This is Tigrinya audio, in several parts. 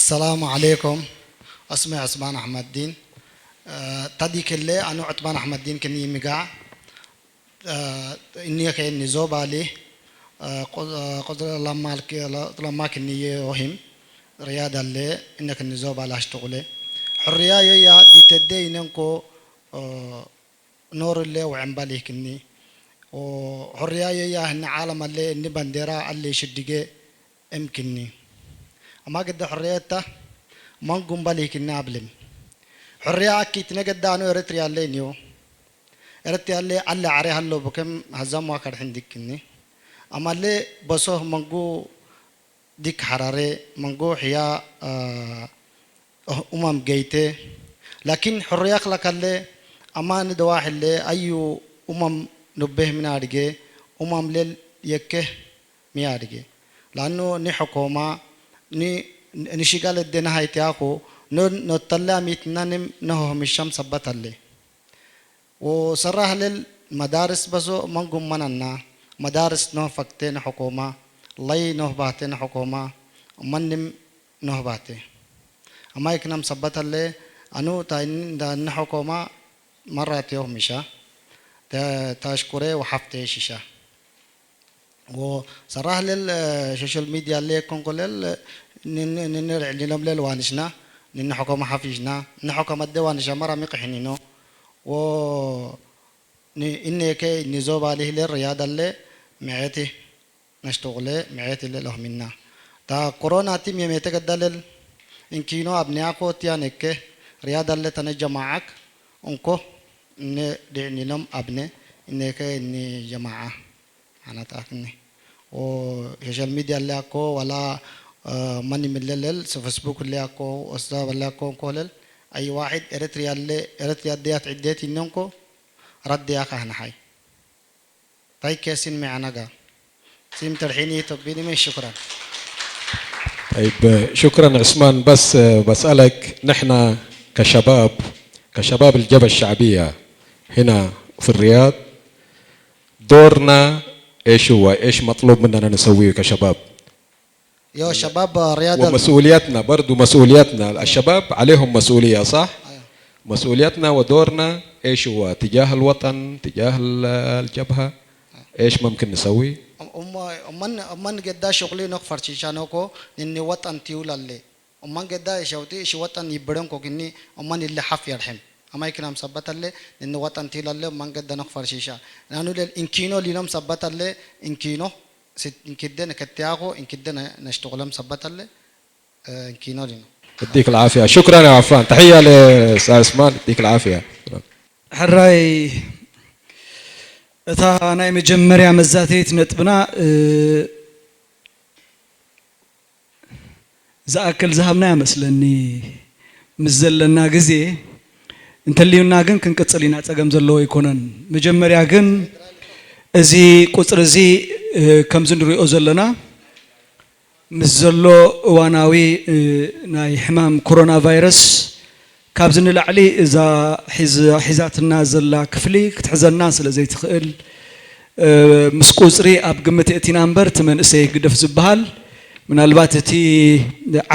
السلام عليكم. اسمي عثمان أحمد دين. آه، تدي كلي أنا عثمان أحمد دين كني مقاع. آه، إني كأني زوبالي. آه، قد-، آه، قدر لما الك-، لما كني وهم. رياض اللي إنك إني زوبالي أشتغلي. حرية يا دي تدي إنكو، آه، ኖርለ ወዐምባል ይህክኒ። ወሑርያየ ያህኒ ዓለም ኣለ እኒ ባንዴራ ኣለ ሽድገ እምክኒ። ኣማ ገደ ሑርያየታ ማን ጉምባል ይህክኒ ኣብልም። ሑርያ ኣኪት ነገዳ ኣኑ ኤረትርያ ኣለ እኒዮ። ኤረትርያ ኣለ ኣለ ዓሬ ሃሎ ብከም ሃዛም ዋካድ ሕንድክኒ። ኣማለ በሶህ መንጉ ዲክ ሐራሬ መንጎ ሕያ፣ አ፣ ኡማም ገይቴ። ላኪን ሕርያ ክላካለ ኣማ ንደዋሕለ ኣዩ ኡማም ኑቤህ ምን ኣድጌ ኡማም ሌል የኬህ ሚ ኣድጌ። ላኑ ኒ ሕኮማ ኒ፣ ንሽጋል እዴና ሃይትያኹ ኖ፣ ኖተለ ኣሚትናንም ነሆህ ምሻም ሰበት ኣለ። ወሰራህ ለል መዳርስ በሶ መንጉም መነና፣ መዳርስ ኖህ ፈክቴ ንሕኮማ፣ ለይ ኖህ ባቴ ንሕኮማ፣ መንም ኖህ ባቴ። ኣማይ ክነም ሰበተለ፣ ኣኑ ታይን ዳ ንሕኮማ መራት ዮህ ሚሻ፣ ተ-፣ ታሽኩሬ ወሓፍቴ ሽሻ። ወሰራህ ለል፣ እ፣ ሶሻል ሚድያ ለ ኮንኮ ለል፣ ንን-፣ ንንርዕ ሊሎም ለል ዋንሽና፣ ንንሕኮም ሓፊሽና፣ ንሕኮም ኣደ ዋንሻ መራ ሚቅሕኒኖ። ወ-፣ ን-፣ እኔከ ንዞባሊ ለል ርያድ ኣለ፣ ምዔቲ ነሽቶቁለ፣ ምዔቲ ለል ኦህሚና። ታ ኮሮና ቲም የሜተ ገዳለል፣ እንኪኖ ኣብኒያኮ ቲያኔከ፣ ርያድ ኣለ ተነ ጀማዓክ፣ እንኮ፣ እነ ድዕኒሎም ኣብነ፣ እኔከ እኒ ጀማዓ። ሓናት ኣክኒ። ኦ፣ ሶሻል ሚድያ ለ ኣኮ፣ ዋላ፣ እ፣ መን ይምለለል፣ ስ-፣ ፌስቡክ ለ ኣኮ፣ ዋትሳፕ ለ ኣኮ፣ እንኮ ለል፣ ኣይ ዋሒድ ኤረትርያ ለ፣ ኤረትርያ ደያት ዕዴት ይነንኮ፣ ረድያ ካህን ሓይ። ታይ ኬሲን ሚዓናጋ። ሲም ተርሒኒ ተቢኒ ምን ሽኩራን። طيب، شكرًا عثمان، بس، آه، بسألك، نحن كشباب، كشباب الجبهة الشعبية هنا في الرياض، دورنا إيش هو؟ إيش مطلوب مننا نسويه كشباب؟ يا شباب رياضة. ومسؤوليتنا برضو، مسؤوليتنا. الشباب عليهم مسؤولية، صح؟ أيوة. مسؤوليتنا ودورنا إيش هو تجاه الوطن، تجاه ال-، الجبهة؟ إيش ممكن نسوي؟ أم-، أم-، أمان، أمان قداش شغلي نغفر شيشانوكو، إني وطن تيولا لي. Omman gedda ishawti ishi waxan yibbirenko kinni omman ille haf yarhem. Amay kinam sabbatalle ninni waxan tilalle omman gedda nok farshisha. Nanu lel inkino linom sabbatalle inkino sit inkidde ne kettiyaxo inkidde ne nashtuxlem sabbatalle, eh, inkino lino. يديك العافية. شكرًا يا عفان. تحية لأستاذ عثمان. يديك العافية. ሕራይ እታ ናይ መጀመርያ መዛተይት ነጥብና፣ እ፣ ዝኣክል ዝሃብና እያ መስለኒ ምስ ዘለና ግዜ። እንተልዩና ግን ክንቅጽል ኢና፣ ጸገም ዘለዎ ኣይኮነን። መጀመርያ ግን እዚ ቁጽሪ እዚ፣ እ፣ ከምዚ ንሪኦ ዘለና ምስ ዘሎ እዋናዊ፣ እ፣ ናይ ሕማም ኮሮና ቫይረስ ካብዚ ንላዕሊ እዛ ሒዝ-፣ ሒዛትና ዘላ ክፍሊ ክትሕዘና ስለ ዘይትኽእል፣ እ፣ ምስ ቁጽሪ ኣብ ግምት የእቲና እምበር፣ እቲ መንእሰይ ግደፍ ዝበሃል ምናልባት እቲ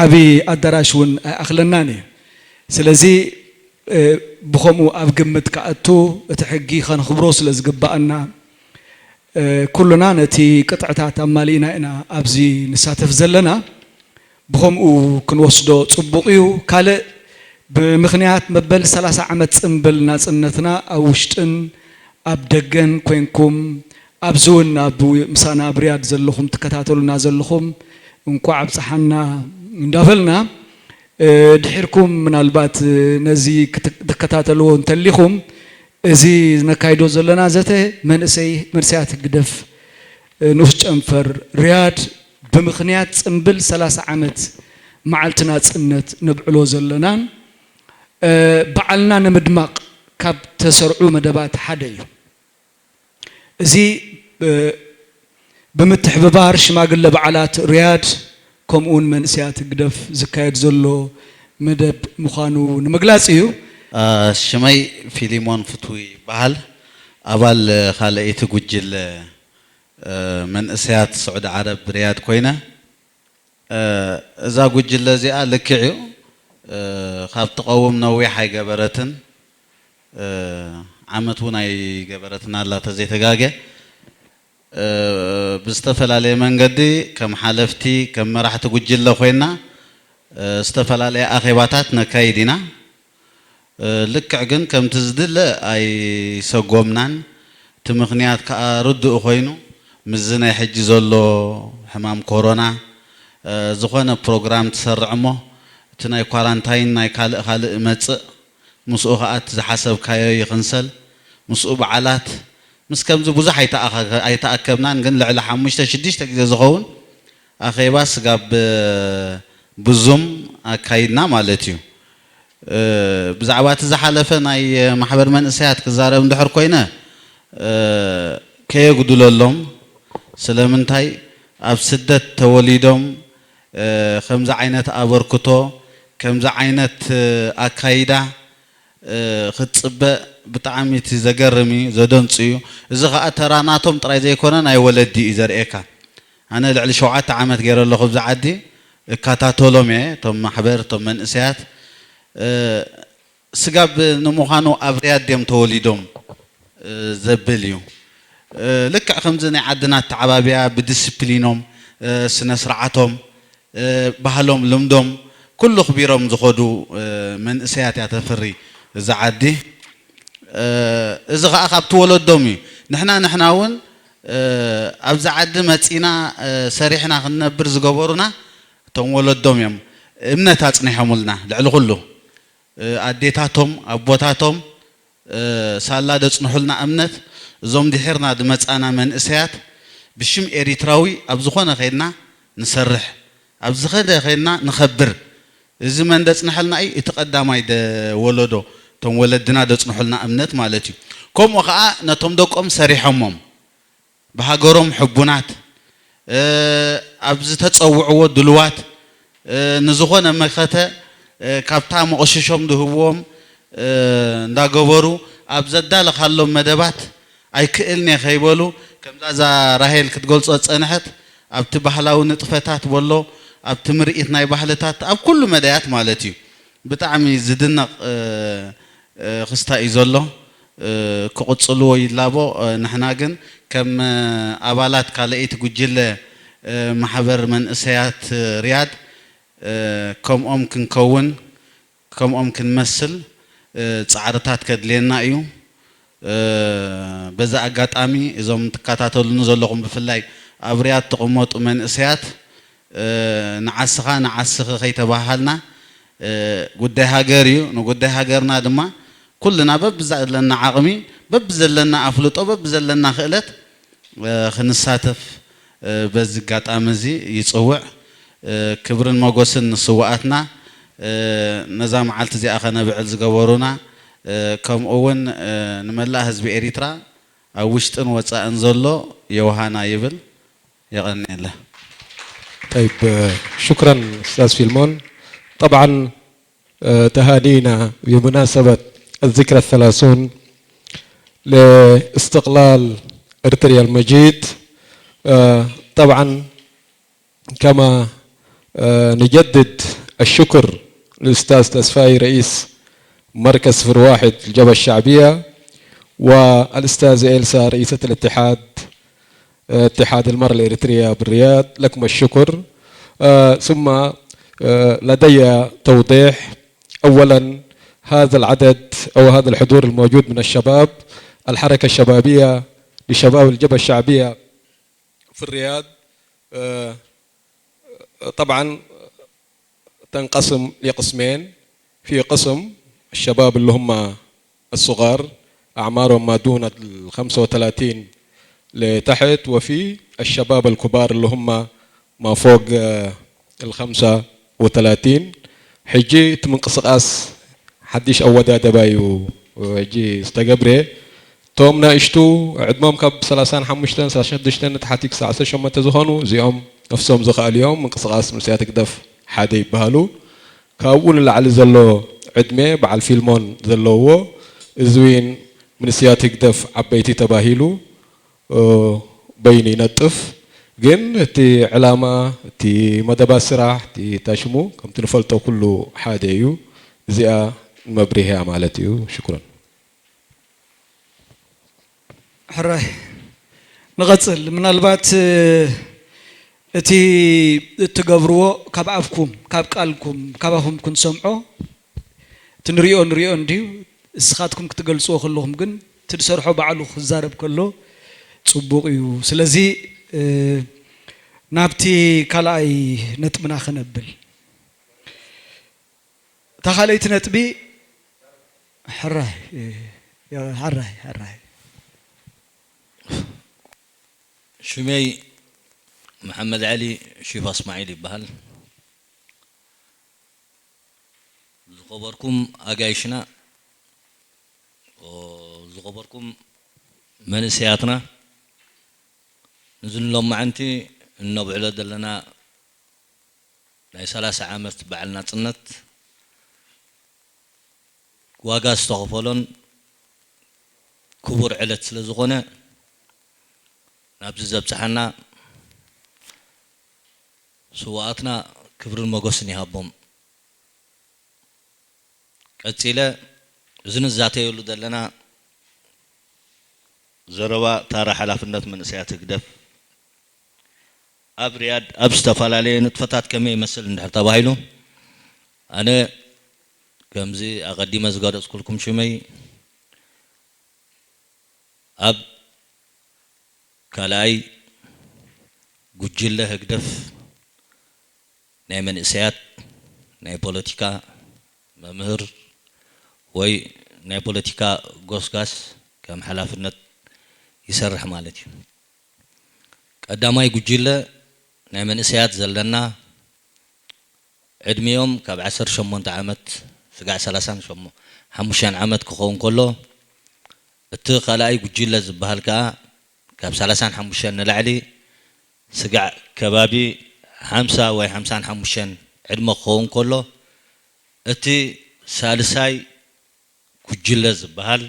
ዓቢ ኣዳራሽ እውን ኣይኣኽለናን እዩ። ስለዚ፣ እ፣ ብኸምኡ ኣብ ግምት ክኣቱ እቲ ሕጊ ከነኽብሮ ስለ ዝግብኣና፣ እ፣ ኩልና ነቲ ቅጥዕታት ኣማሊእና ኢና ኣብዚ ንሳተፍ ዘለና። ብኸምኡ ክንወስዶ ጽቡቕ እዩ። ካልእ፣ ብምኽንያት መበል ሰላሳ ዓመት ጽምብል ናጽነትና ኣብ ውሽጥን ኣብ ደገን ኮንኩም፣ ኣብዚ እውን ኣብ ው-፣ ምሳና ኣብ ሪያድ ዘለኹም ትከታተሉና ዘለኹም፣ እንቋዕ ኣብጽሓና እንዳበልና፣ እ፣ ድሒርኩም ምናልባት፣ እ፣ ነዚ ክት-፣ ትከታተልዎ እንተሊኹም፣ እዚ ነካይዶ ዘለና ዘተ መንእሰይ፣ መንእሰያት ህግደፍ፣ እ፣ ንኡስ ጨንፈር ሪያድ ብምኽንያት ጽምብል ሰላሳ ዓመት መዓልቲ ናጽነት ነብዕሎ ዘለናን፣ እ፣ በዓልና ንምድማቕ ካብ ተሰርዑ መደባት ሓደ እዩ። እዚ፣ እ፣ ብምትሕብባር ሽማግለ በዓላት ሪያድ ከምኡውን መንእሰያት ህግደፍ ዝካየድ ዘሎ መደብ ምዃኑ ንምግላጽ እዩ። አ፣ ሽመይ ፊሊሞን ፍትዊ ይበሃል። ኣባል ካልኣይቲ ጉጅለ፣ እ፣ መንእሰያት ስዑዲ ዓረብ ሪያድ ኮይነ፣ እዛ ጉጅለ እዚኣ ልክዕ እዩ፣ ካብ ትቐውም ነዊሕ ኣይገበረትን፣ ዓመት እውን ኣይገበረትን ኣላ ተዘይተጋገ። ብዝተፈላለየ መንገዲ ከም ሓለፍቲ፣ ከም መራሕቲ ጉጅለ ኮይና ዝተፈላለየ ኣኼባታት ነካይድ ኢና። ልክዕ ግን ከምቲ ዝድለ ኣይሰጎምናን። እቲ ምኽንያት ከኣ ርዱእ ኮይኑ፣ ምስዚ ናይ ሕጂ ዘሎ ሕማም ኮሮና ዝኾነ ፕሮግራም ትሰርዕ እሞ፣ እቲ ናይ ኳራንታይን ናይ ካልእ ካልእ መጽእ፣ ምስኡ ከኣ እቲ ዝሓሰብካዮ ይኽንሰል፣ ምስኡ በዓላት፣ ምስ ከምዚ ብዙሕ ኣይተኣኸ-፣ ኣይተኣከብናን፣ ግን ልዕሊ ሓሙሽተ ሽዱሽተ ግዜ ዝኸውን ኣኼባ ስጋብ ብዙም ኣካይድና ማለት እዩ። ብዛዕባ እቲ ዝሓለፈ ናይ ማሕበር መንእሰያት ክዛረብ እንድሕር ኮይነ፣ ከየጉድለሎም፣ ስለምንታይ ኣብ ስደት ተወሊዶም፣ ከምዚ ዓይነት ኣበርክቶ፣ ከምዚ ዓይነት ኣካይዳ ክትጽበ ብጣዕሚ እቲ ዘገርም እዩ፣ ዘደንጹ እዩ። እዚ ኸኣ ተራ ናቶም ጥራይ ዘይኮነ ናይ ወለዲ እዩ ዘርእየካ። ኣነ ልዕሊ ሸውዓተ ዓመት ገይረ ኣለኹ ኣብዚ ዓዲ፣ እከታተሎም እየ፣ እቶም ማሕበር፣ እቶም መንእሰያት። ስጋብ ንምዃኑ ኣብ ሪያድ ድዮም ተወሊዶም ዘብል እዩ። ልክዕ ከምዚ ናይ ዓድና ኣተዓባብያ ብዲስፕሊኖም፣ ስነ ስርዓቶም፣ ባህሎም፣ ልምዶም ኩሉ ኣኽቢሮም ዝኸዱ መንእሰያት እያ ተፍሪ እዛ ዓዲ። እዚ ኸኣ ካብቲ ወለዶም እዩ። ንሕና ንሕና እውን ኣብዚ ዓዲ መጺና ሰሪሕና ክንነብር ዝገበሩና እቶም ወለዶም እዮም። እምነት ኣጽኒሖምልና ልዕሊ ኩሉ። ኣዴታቶም፣ ኣቦታቶም ሳላ ደጽንሑልና እምነት፣ እዞም ድሒርና ዝመጻና መንእሰያት ብሽም ኤሪትራዊ ኣብ ዝኾነ ኸይድና ንሰርሕ፣ ኣብ ዝኸደ ኸይድና ንኸብር። እዚ መን ደጽንሐልና እዩ? እቲ ቀዳማይ ደ-፣ ወለዶ፣ እቶም ወለድና ደጽንሑልና እምነት ማለት እዩ። ከምኡ ኸኣ ነቶም ደቆም ሰሪሖሞም። ብሃገሮም ሕቡናት፣ ኣብ ዝተጸውዕዎ ድሉዋት፣ ንዝኾነ መኸተ ካብታ መቑሽሾም ዝህብዎም እንዳገበሩ ኣብ ዘዳለኻሎም መደባት ኣይክእልን እየ ከይበሉ፣ ከምዛ እዛ ራሄል ክትገልጾ ዝጸንሐት ኣብቲ ባህላዊ ንጥፈታት በሎ፣ ኣብቲ ምርኢት ናይ ባህልታት፣ ኣብ ኩሉ መዳያት ማለት እዩ። ብጣዕሚ ዝድነቕ ክስታይ እዩ ዘሎ። ክቕጽልዎ ይላቦ። ንሕና ግን ከም ኣባላት ካልኣይቲ ጉጅለ ማሕበር መንእሰያት ሪያድ ከምኦም ክንከውን፣ ከምኦም ክንመስል ጻዕርታት ከድልየና እዩ። በዚ ኣጋጣሚ እዞም ትከታተሉኒ ዘለኹም ብፍላይ ኣብ ሪያድ ትቕመጡ መንእሰያት ንዓስኻ ንዓስኺ ከይተባሃልና ጉዳይ ሃገር እዩ። ንጉዳይ ሃገርና ድማ ኩልና በብዘለና ዓቕሚ፣ በብዘለና ኣፍልጦ፣ በብዘለና ክእለት ክንሳተፍ በዚ ኣጋጣሚ እዚ ይጽውዕ። ክብርን ሞገስን ንስውኣትና፣ ነዛ መዓልቲ እዚኣ ከነብዕል ዝገበሩና፣ ከምኡ እውን ንመላእ ህዝቢ ኤሪትራ ኣብ ውሽጥን ወጻእን ዘሎ የውሃና ይብል። የቐንየለ። طيب، شكرا أستاذ فيلمون. طبعا، آه، تهانينا بمناسبة الذكرى الثلاثون لاستقلال إريتريا المجيد. آه، طبعا كما، آه، نجدد الشكر للأستاذ تسفاي رئيس مركز صفر واحد الجبهة الشعبية، والأستاذة إيلسا رئيسة الاتحاد، آه، اتحاد المرأة الإريترية بالرياض، لكم الشكر. آه، ثم، آه، لدي توضيح. أولا، هذا العدد أو هذا الحضور الموجود من الشباب، الحركة الشبابية لشباب الجبهة الشعبية في الرياض، آه، طبعا تنقسم لقسمين. في قسم الشباب اللي هم الصغار، أعمارهم ما دون الخمسة وثلاثين لتحت، وفي الشباب الكبار اللي هم ما فوق، آه، الخمسة وثلاثين. ሕጂ እቲ ምንቅስቓስ ሓድሽ ኣወዳደባ እዩ ሕጂ ዝተገብረ። እቶም ናእሽቱ ዕድሞም ካብ ሰላሳን ሓሙሽተን፣ ሰላሳን ሽዱሽተን ንታሕቲ ክሳዕ ዓሰርተ ሸሞንተ ዝኾኑ፣ እዚኦም ነፍሶም ዝኸኣሉ እዮም። ምንቅስቓስ መንእሰያት ህግደፍ ሓደ ይበሃሉ። ካብኡ ንላዕሊ ዘሎ ዕድመ በዓል ፊልሞን ዘለዎ፣ እዚ እውን መንእሰያት ህግደፍ ዓበይቲ ተባሂሉ፣ እ፣ በይኑ ይነጥፍ። ግን እቲ ዕላማ፣ እቲ መደባት ስራሕ፣ እቲ ታሽሙ ከምቲ ንፈልጦ ኩሉ ሓደ እዩ። እዚኣ መብሪህያ ማለት እዩ። ሽኩረን። ሕራይ ንቐጽል። ምናልባት እቲ እትገብርዎ ካብ ኣፍኩም፣ ካብ ቃልኩም፣ ካብ ኣፍኩም ክንሰምዖ፣ እቲ ንሪኦ ንሪኦ እንድዩ። እስኻትኩም ክትገልጽዎ ከለኹም ግን እቲ ዝሰርሖ ባዕሉ ክዛረብ ከሎ ጽቡቕ እዩ። ስለዚ ናብቲ ካልኣይ ነጥብና ክነብል። እታ ካልኣይቲ ነጥቢ ሕራይ ሕራይ ሕራይ ሽመይ መሓመድ ዓሊ ሺፋ እስማዒል ይበሃል። ዝኸበርኩም ኣጋይሽና፣ ዝኸበርኩም መንእሰያትና፣ ንዚ ንሎማዓንቲ እነብዕሎ ዘለና ናይ ሰላሳ ዓመት በዓል ናጽነት ዋጋ ዝተኸፈሎን ክቡር ዕለት ስለ ዝኾነ ናብዚ ዘብጽሓና ስውኣትና ክብርን ሞገስን ይሃቦም። ቀጺለ እዚ ንዛተየሉ ዘለና ዘረባ ታራ ሓላፍነት መንእሰያት ህግደፍ ኣብ ሪያድ ኣብ ዝተፈላለየ ንጥፈታት ከመይ ይመስል እንድሕር ተባሂሉ ኣነ ከምዚ ኣቐዲመ ዝገለጽኩልኩም ሽመይ ኣብ ካልኣይ ጉጅለ ህግደፍ ናይ መንእሰያት ናይ ፖለቲካ መምህር ወይ ናይ ፖለቲካ ጎስጋስ ከም ሓላፍነት ይሰርሕ ማለት እዩ። ቀዳማይ ጉጅለ ናይ መንእሰያት ዘለና ዕድሚኦም ካብ ዓሰርተ ሸሞንተ ዓመት ስጋዕ ሰላሳን ሓሙሽተን ዓመት ክኸውን ከሎ እቲ ካልኣይ ጉጅለ ዝበሃል ከኣ ካብ ሰላሳን ሓሙሽተን ንላዕሊ ስጋዕ ከባቢ ሓምሳ ወይ ሓምሳን ሓሙሽተን ዕድመ ክኸውን ከሎ እቲ ሳልሳይ ጉጅለ ዝበሃል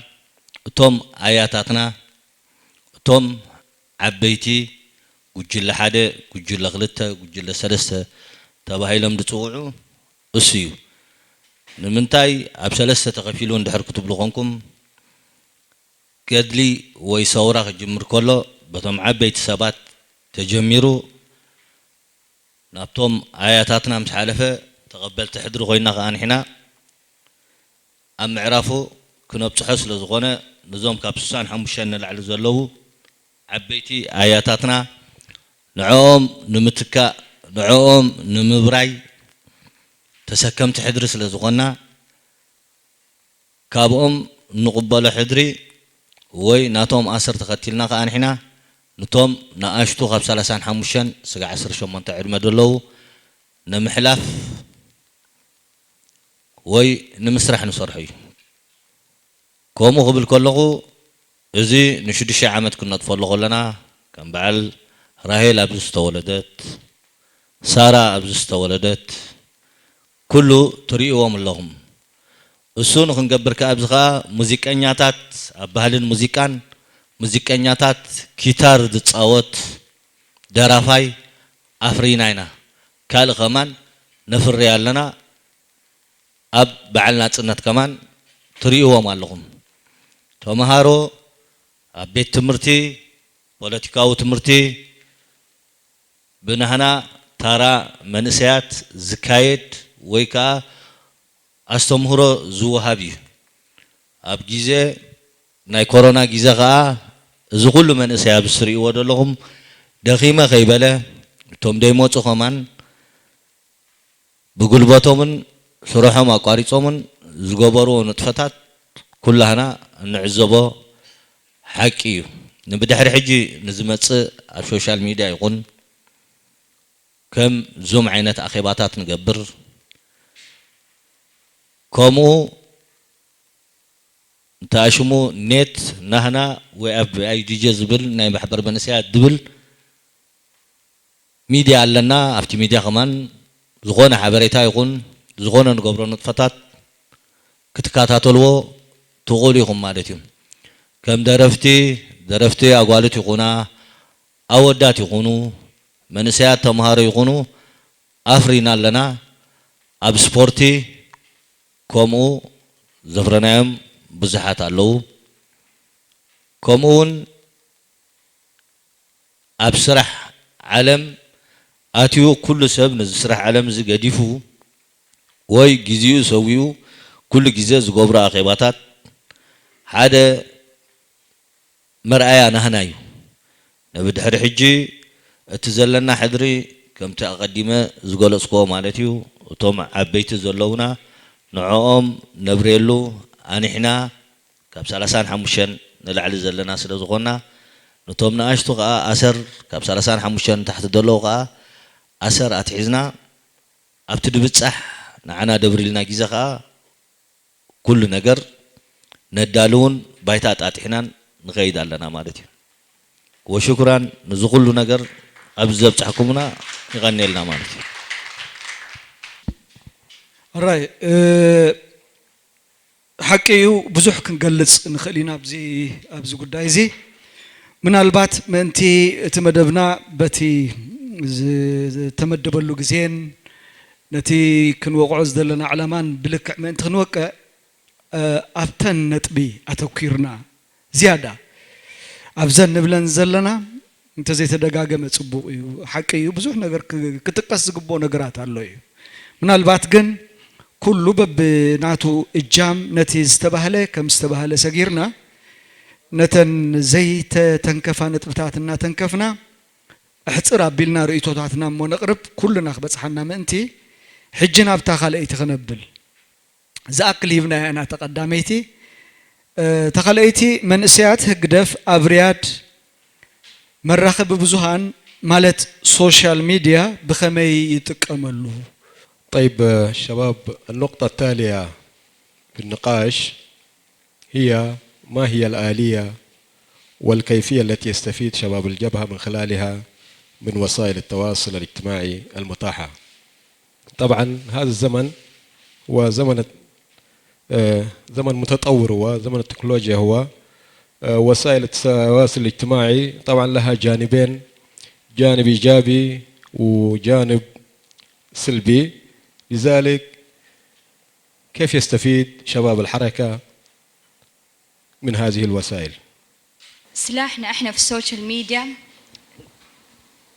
እቶም ኣያታትና እቶም ዓበይቲ ጉጅለ ሓደ፣ ጉጅለ ክልተ፣ ጉጅለ ሰለስተ ተባሂሎም ዝፅውዑ እሱ እዩ። ንምንታይ ኣብ ሰለስተ ተኸፊሉ እንድሕር ክትብሉ ኮንኩም ገድሊ ወይ ሰውራ ክጅምር ከሎ በቶም ዓበይቲ ሰባት ተጀሚሩ ናብቶም ኣያታትና ምስ ሓለፈ ተቐበልቲ ሕድሪ ኮይና ከኣ ንሕና ኣብ ምዕራፉ ክነብፅሖ ስለ ዝኾነ ነዞም ካብ ስሳን ሓሙሽተን ንላዕሊ ዘለዉ ዓበይቲ ኣያታትና ንዕኦም ንምትካእ ንዕኦም ንምብራይ ተሰከምቲ ሕድሪ ስለ ዝኾንና ካብኦም እንቕበሎ ሕድሪ ወይ ናቶም ኣሰር ተኸቲልና ከኣ ንሕና ንቶም ንኣሽቱ ካብ ሰላሳን ሓሙሽተን ስጋዕ ዓሰርተ ሸሞንተ ዕድመ ዘለዉ ንምሕላፍ ወይ ንምስራሕ ንሰርሖ እዩ። ከምኡ ክብል ከለኹ እዚ ንሽዱሽተ ዓመት ክንነጥፈሉ ከለና ከም በዓል ራሄል ኣብዚ ዝተወለደት ሳራ ኣብዚ ዝተወለደት ኩሉ ትርእይዎም ኣለኹም። እሱ ንክንገብር ከኣ ኣብዚ ከኣ ሙዚቀኛታት ኣብ ባህልን ሙዚቃን ሙዚቀኛታት ኪታር ዝጻወት ደራፋይ ኣፍሪና ኢና። ካልእ ከማን ነፍሪ ኣለና። ኣብ በዓል ናጽነት ከማን ትርእይዎም ኣለኹም። ተምሃሮ ኣብ ቤት ትምህርቲ ፖለቲካዊ ትምህርቲ ብናህና ታራ መንእሰያት ዝካየድ ወይ ከኣ ኣስተምህሮ ዝወሃብ እዩ። ኣብ ግዜ ናይ ኮሮና ግዜ ከኣ እዚ ኩሉ መንእሰይ ኣብዚ ትርእይዎ ዘለኹም ደኺመ ከይበለ እቶም ደይመጹ ከማን ብጉልበቶምን ስርሖም ኣቋሪጾምን ዝገበርዎ ንጥፈታት ኩላህና እንዕዘቦ ሓቂ እዩ። ንብድሕሪ ሕጂ ንዝመጽእ ኣብ ሶሻል ሚድያ ይኹን ከም ዙም ዓይነት ኣኼባታት ንገብር። ከምኡ እንተኣሽሙ ኔት ናህና ወይ ኣብ ኣይ ዲ ጀ ዝብል ናይ ማሕበር መንእሰያት ዝብል ሚድያ ኣለና። ኣብቲ ሚድያ ከማን ዝኾነ ሓበሬታ ይኹን ዝኾነ ንገብሮ ንጥፈታት ክትከታተልዎ ትኽእሉ ኢኹም ማለት እዩ። ከም ደረፍቲ፣ ደረፍቲ ኣጓልት ይኹና ኣወዳት ይኹኑ መንእሰያት ተምሃሮ ይኹኑ ኣፍሪና ኣለና። ኣብ ስፖርቲ ከምኡ ዘፍረናዮም ብዙሓት ኣለዉ። ከምኡ እውን ኣብ ስራሕ ዓለም ኣትዩ ኩሉ ሰብ ነዚ ስራሕ ዓለም እዚ ገዲፉ ወይ ግዜኡ ሰዊኡ ኩሉ ግዜ ዝገብሮ ኣኼባታት ሓደ መርኣያ ናህና እዩ። ነብድሕሪ ሕጂ እቲ ዘለና ሕድሪ ከምቲ ኣቐዲመ ዝገለጽክዎ ማለት እዩ። እቶም ዓበይቲ ዘለዉና ንዕኦም ነብርየሉ ኣኒሕና ካብ ሰላሳን ሓሙሽተን ንላዕሊ ዘለና ስለ ዝኾንና፣ ነቶም ንኣሽቱ ከኣ ኣሰር፣ ካብ ሰላሳን ሓሙሽተን ንታሕቲ ዘለዉ ከኣ ኣሰር ኣትሒዝና ኣብቲ ድብጻሕ ንዓና ደብሪልና ግዜ ከኣ ኩሉ ነገር ነዳልውን ባይታ ኣጣጢሕናን ንኸይድ ኣለና ማለት እዩ። ወሽኩራን፣ ንዚ ኩሉ ነገር ኣብዚ ዘብጻሕኩምና ይቐንየልና ማለት እዩ። ራይ ሓቂ እዩ። ብዙሕ ክንገልጽ ንኽእል ኢና ኣብዚ ኣብዚ ጉዳይ እዚ። ምናልባት ምእንቲ እቲ መደብና በቲ ዝተመደበሉ ግዜን ነቲ ክንወቕዖ ዝደለና ዕላማን ብልክዕ ምእንቲ ክንወቅዕ ኣብተን ነጥቢ ኣተኲርና ዝያዳ ኣብዘን ንብለን ዘለና እንተዘይተደጋገመ ጽቡቕ እዩ። ሓቂ እዩ፣ ብዙሕ ነገር ክጥቀስ ዝግብኦ ነገራት ኣሎ እዩ። ምናልባት ግን ኩሉ በብናቱ እጃም ነቲ ዝተባህለ ከም ዝተባህለ ሰጊርና ነተን ዘይተተንከፋ ነጥብታት እናተንከፍና ኣሕጽር ኣቢልና ርእይቶታትና እሞ ነቕርብ ኩልና ክበጽሓና ምእንቲ ሕጂ ናብታ ካልኣይቲ ክነብል ዝኣክል ሂብናያ ኢና። ተቐዳመይቲ ተኸለይቲ መንእሰያት ህግደፍ ኣብ ሪያድ መራኸቢ ብዙሃን ማለት ሶሻል ሚድያ ብኸመይ ይጥቀመሉ? طيب شباب، النقطة التالية في النقاش هي ما هي الآلية والكيفية التي يستفيد شباب الجبهة من خلالها من وسائل التواصل الاجتماعي المتاحة. طبعا هذا الزمن هو زمن آه، زمن متطور، هو زمن التكنولوجيا، هو آه، وسائل التواصل الاجتماعي طبعا لها جانبين، جانب إيجابي وجانب سلبي. لذلك كيف يستفيد شباب الحركة من هذه الوسائل؟ سلاحنا احنا في السوشيال ميديا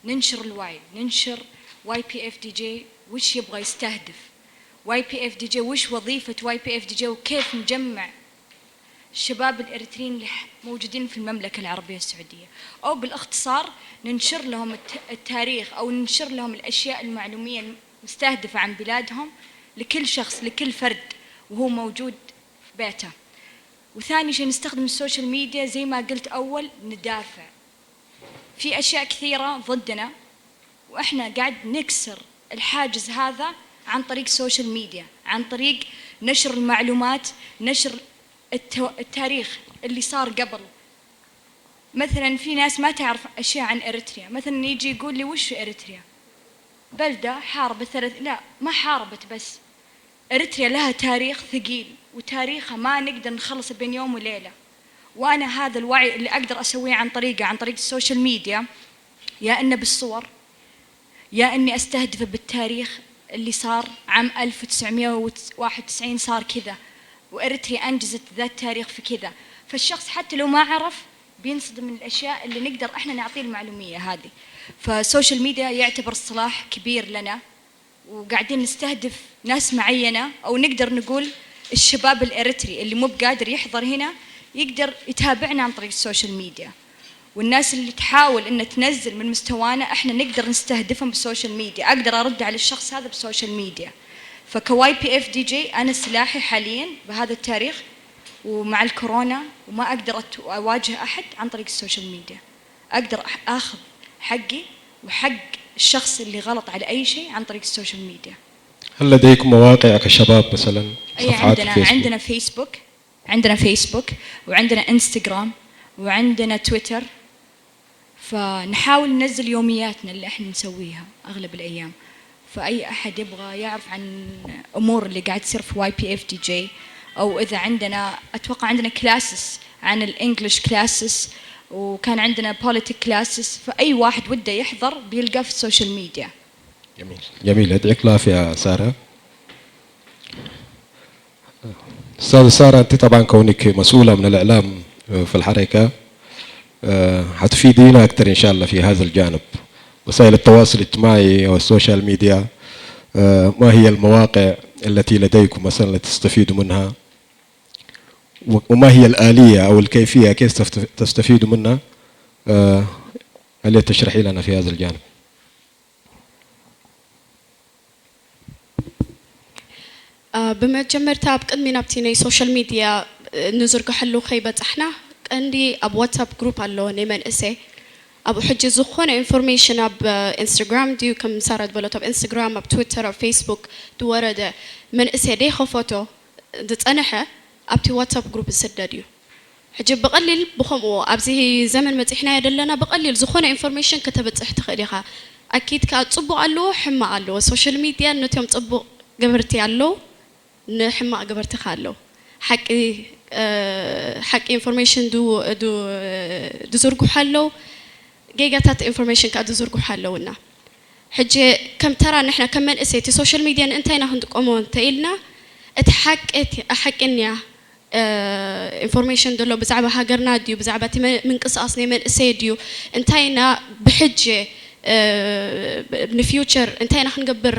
ننشر الوعي، ننشر واي بي اف دي جي وش يبغى يستهدف، واي بي اف دي جي وش وظيفة واي بي اف دي جي وكيف نجمع الشباب الاريتريين اللي موجودين في المملكة العربية السعودية، او بالاختصار ننشر لهم التاريخ او ننشر لهم الاشياء المعلومية المستهدفة عن بلادهم لكل شخص، لكل فرد وهو موجود في بيته. وثاني شيء نستخدم السوشيال ميديا زي ما قلت اول ندافع في اشياء كثيره ضدنا، واحنا قاعد نكسر الحاجز هذا عن طريق السوشيال ميديا، عن طريق نشر المعلومات، نشر التاريخ اللي صار قبل. مثلا في ناس ما تعرف اشياء عن اريتريا، مثلا يجي يقول لي وش اريتريا؟ بلده حاربت ثلاث، لا، ما حاربت بس، اريتريا لها تاريخ ثقيل، وتاريخها ما نقدر نخلصه بين يوم وليله. وانا هذا الوعي اللي اقدر اسويه عن طريقه، عن طريق السوشيال ميديا، يا انه بالصور، يا اني استهدفه بالتاريخ اللي صار عام ألف وتسعمية وواحد وتسعين صار كذا، واريتريا انجزت ذا التاريخ في كذا. فالشخص حتى لو ما عرف بينصدم من الاشياء اللي نقدر احنا نعطيه المعلوميه هذه. فالسوشيال ميديا يعتبر سلاح كبير لنا، وقاعدين نستهدف ناس معينة، أو نقدر نقول الشباب الإريتري اللي مو بقادر يحضر هنا يقدر يتابعنا عن طريق السوشيال ميديا. والناس اللي تحاول إن تنزل من مستوانا، إحنا نقدر نستهدفهم بالسوشيال ميديا. أقدر أرد على الشخص هذا بالسوشيال ميديا. فكواي بي اف دي جي أنا سلاحي حاليا بهذا التاريخ، ومع الكورونا، وما أقدر أواجه أحد عن طريق السوشيال ميديا. أقدر آخذ حقي وحق الشخص اللي غلط على أي شيء عن طريق السوشيال ميديا. هل لديكم مواقع كشباب مثلا؟ أي، عندنا عندنا فيسبوك، عندنا فيسبوك، وعندنا انستغرام، وعندنا تويتر. فنحاول ننزل يومياتنا اللي احنا نسويها اغلب الايام. فاي احد يبغى يعرف عن امور اللي قاعد تصير في واي بي اف دي جي، او اذا عندنا، اتوقع عندنا كلاسز عن ال English classes وكان عندنا politic classes، فأي واحد وده يحضر بيلقى في السوشيال ميديا. جميل، جميل، يعطيك العافية سارة. أستاذة سارة، أنت طبعا كونك مسؤولة من الإعلام في الحركة، آه، حتفيدينا أكثر إن شاء الله في هذا الجانب، وسائل التواصل الاجتماعي والسوشيال ميديا. آه، ما هي المواقع التي لديكم مثلا لتستفيدوا منها؟ و-، وما هي الآلية أو الكيفية كيف تفت-، تستفيدوا منها؟ آه، هل تشرحي لنا في هذا الجانب؟ አ፣ ብመጀመርታ ኣብ ቅድሚ ናብቲ ናይ ሶሻል ሚድያ እ፣ ንዝርግሐሉ ከይበጻሕና ቀንዲ ኣብ ዋትሳፕ ግሩፕ ኣሎ ናይ መንእሰይ። ኣብኡ ሕጂ ዝኾነ ኢንፎርሜሽን ኣብ እ፣ ኢንስታግራም ድዩ ከም ሳራ ዝበለቶ ኣብ ኢንስታግራም ኣብ ትዊተር ኣብ ፌስቡክ ዝወረደ መንእሰይ ደይኸፈቶ ዝጸንሐ ኣብቲ ዋትሳፕ ግሩፕ ዝስደድ እዩ። ሕጂ ብቐሊል ብኸምኡ ኣብዚ ዘመን መፂሕናዮ ዘለና ብቐሊል ዝኾነ ኢንፎርሜሽን ከተብፅሕ ትኽእል ኢኻ። ኣኪድ ከዓ ፅቡቕ ኣለዎ ሕማቕ ኣለዎ። ሶሻል ሚድያ ነቶም ፅቡቕ ገበርቲ ኣለዉ፣ ንሕማቕ ገበርቲ ከዓ ኣለዉ። ሓቂ ሓቂ ኢንፎርሜሽን ዝዝርግሑ ኣለዉ፣ ጌጋታት ኢንፎርሜሽን ከዓ ዝዝርግሑ ኣለዉ። እና ሕጂ ከም ተራ ንሕና ከም መንእሰይ እቲ ሶሻል ሚድያ ንእንታይ ኢና ክንጥቀሞ እንተኢልና እቲ ሓቂ ሓቂ እንያ ኢንፎርሜሽን ዘሎ ብዛዕባ ሃገርና ድዩ ብዛዕባ እቲ ምንቅስቃስ ናይ መንእሰይ ድዩ እንታይ ኢና ብሕጂ ንፊውቸር እንታይ ኢና ክንገብር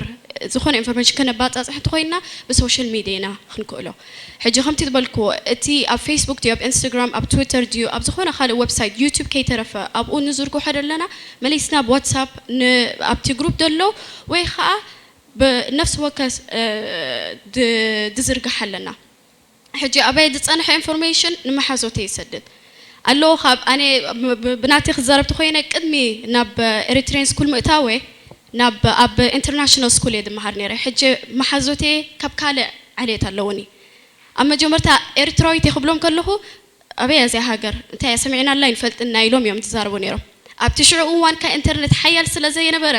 ዝኾነ ኢንፎርሜሽን ከነባፃፅሕ እንተኮይንና ብሶሻል ሚድያ ኢና ክንክእሎ። ሕጂ ከምቲ ዝበልክዎ እቲ ኣብ ፌስቡክ ድዩ ኣብ ኢንስታግራም ኣብ ትዊተር ድዩ ኣብ ዝኾነ ካልእ ዌብሳይት ዩቱብ ከይተረፈ ኣብኡ ንዝርግሖ ዘለና መሊስና ብዋትሳፕ ኣብቲ ግሩፕ ዘሎ ወይ ከዓ ብነፍሲ ወከፍ ዝዝርግሕ ኣለና። ሕጂ ኣበይ ዝፀንሐ ኢንፎርሜሽን ንመሓዞተይ ይሰድድ ኣለዎ። ካብ ኣነ ብናተይ ክዛረብ ተኮይነ ቅድሚ ናብ ኤሪትሪያን ስኩል ምእታወ ናብ ኣብ ኢንተርናሽናል ስኩል እየ ዝመሃር ነይረ። ሕጂ መሓዞተይ ካብ ካልእ ዓሌት ኣለውኒ። ኣብ መጀመርታ ኤርትራዊት እየ ክብሎም ከለኹ ኣበይ እያ እዚኣ ሃገር እንታይ እያ ሰሚዕናላ ኣይንፈልጥን ኢና ኢሎም እዮም ዝዛረቡ ነይሮም። ኣብቲ ሽዑ እዋን ከ ኢንተርነት ሓያል ስለ ዘይነበረ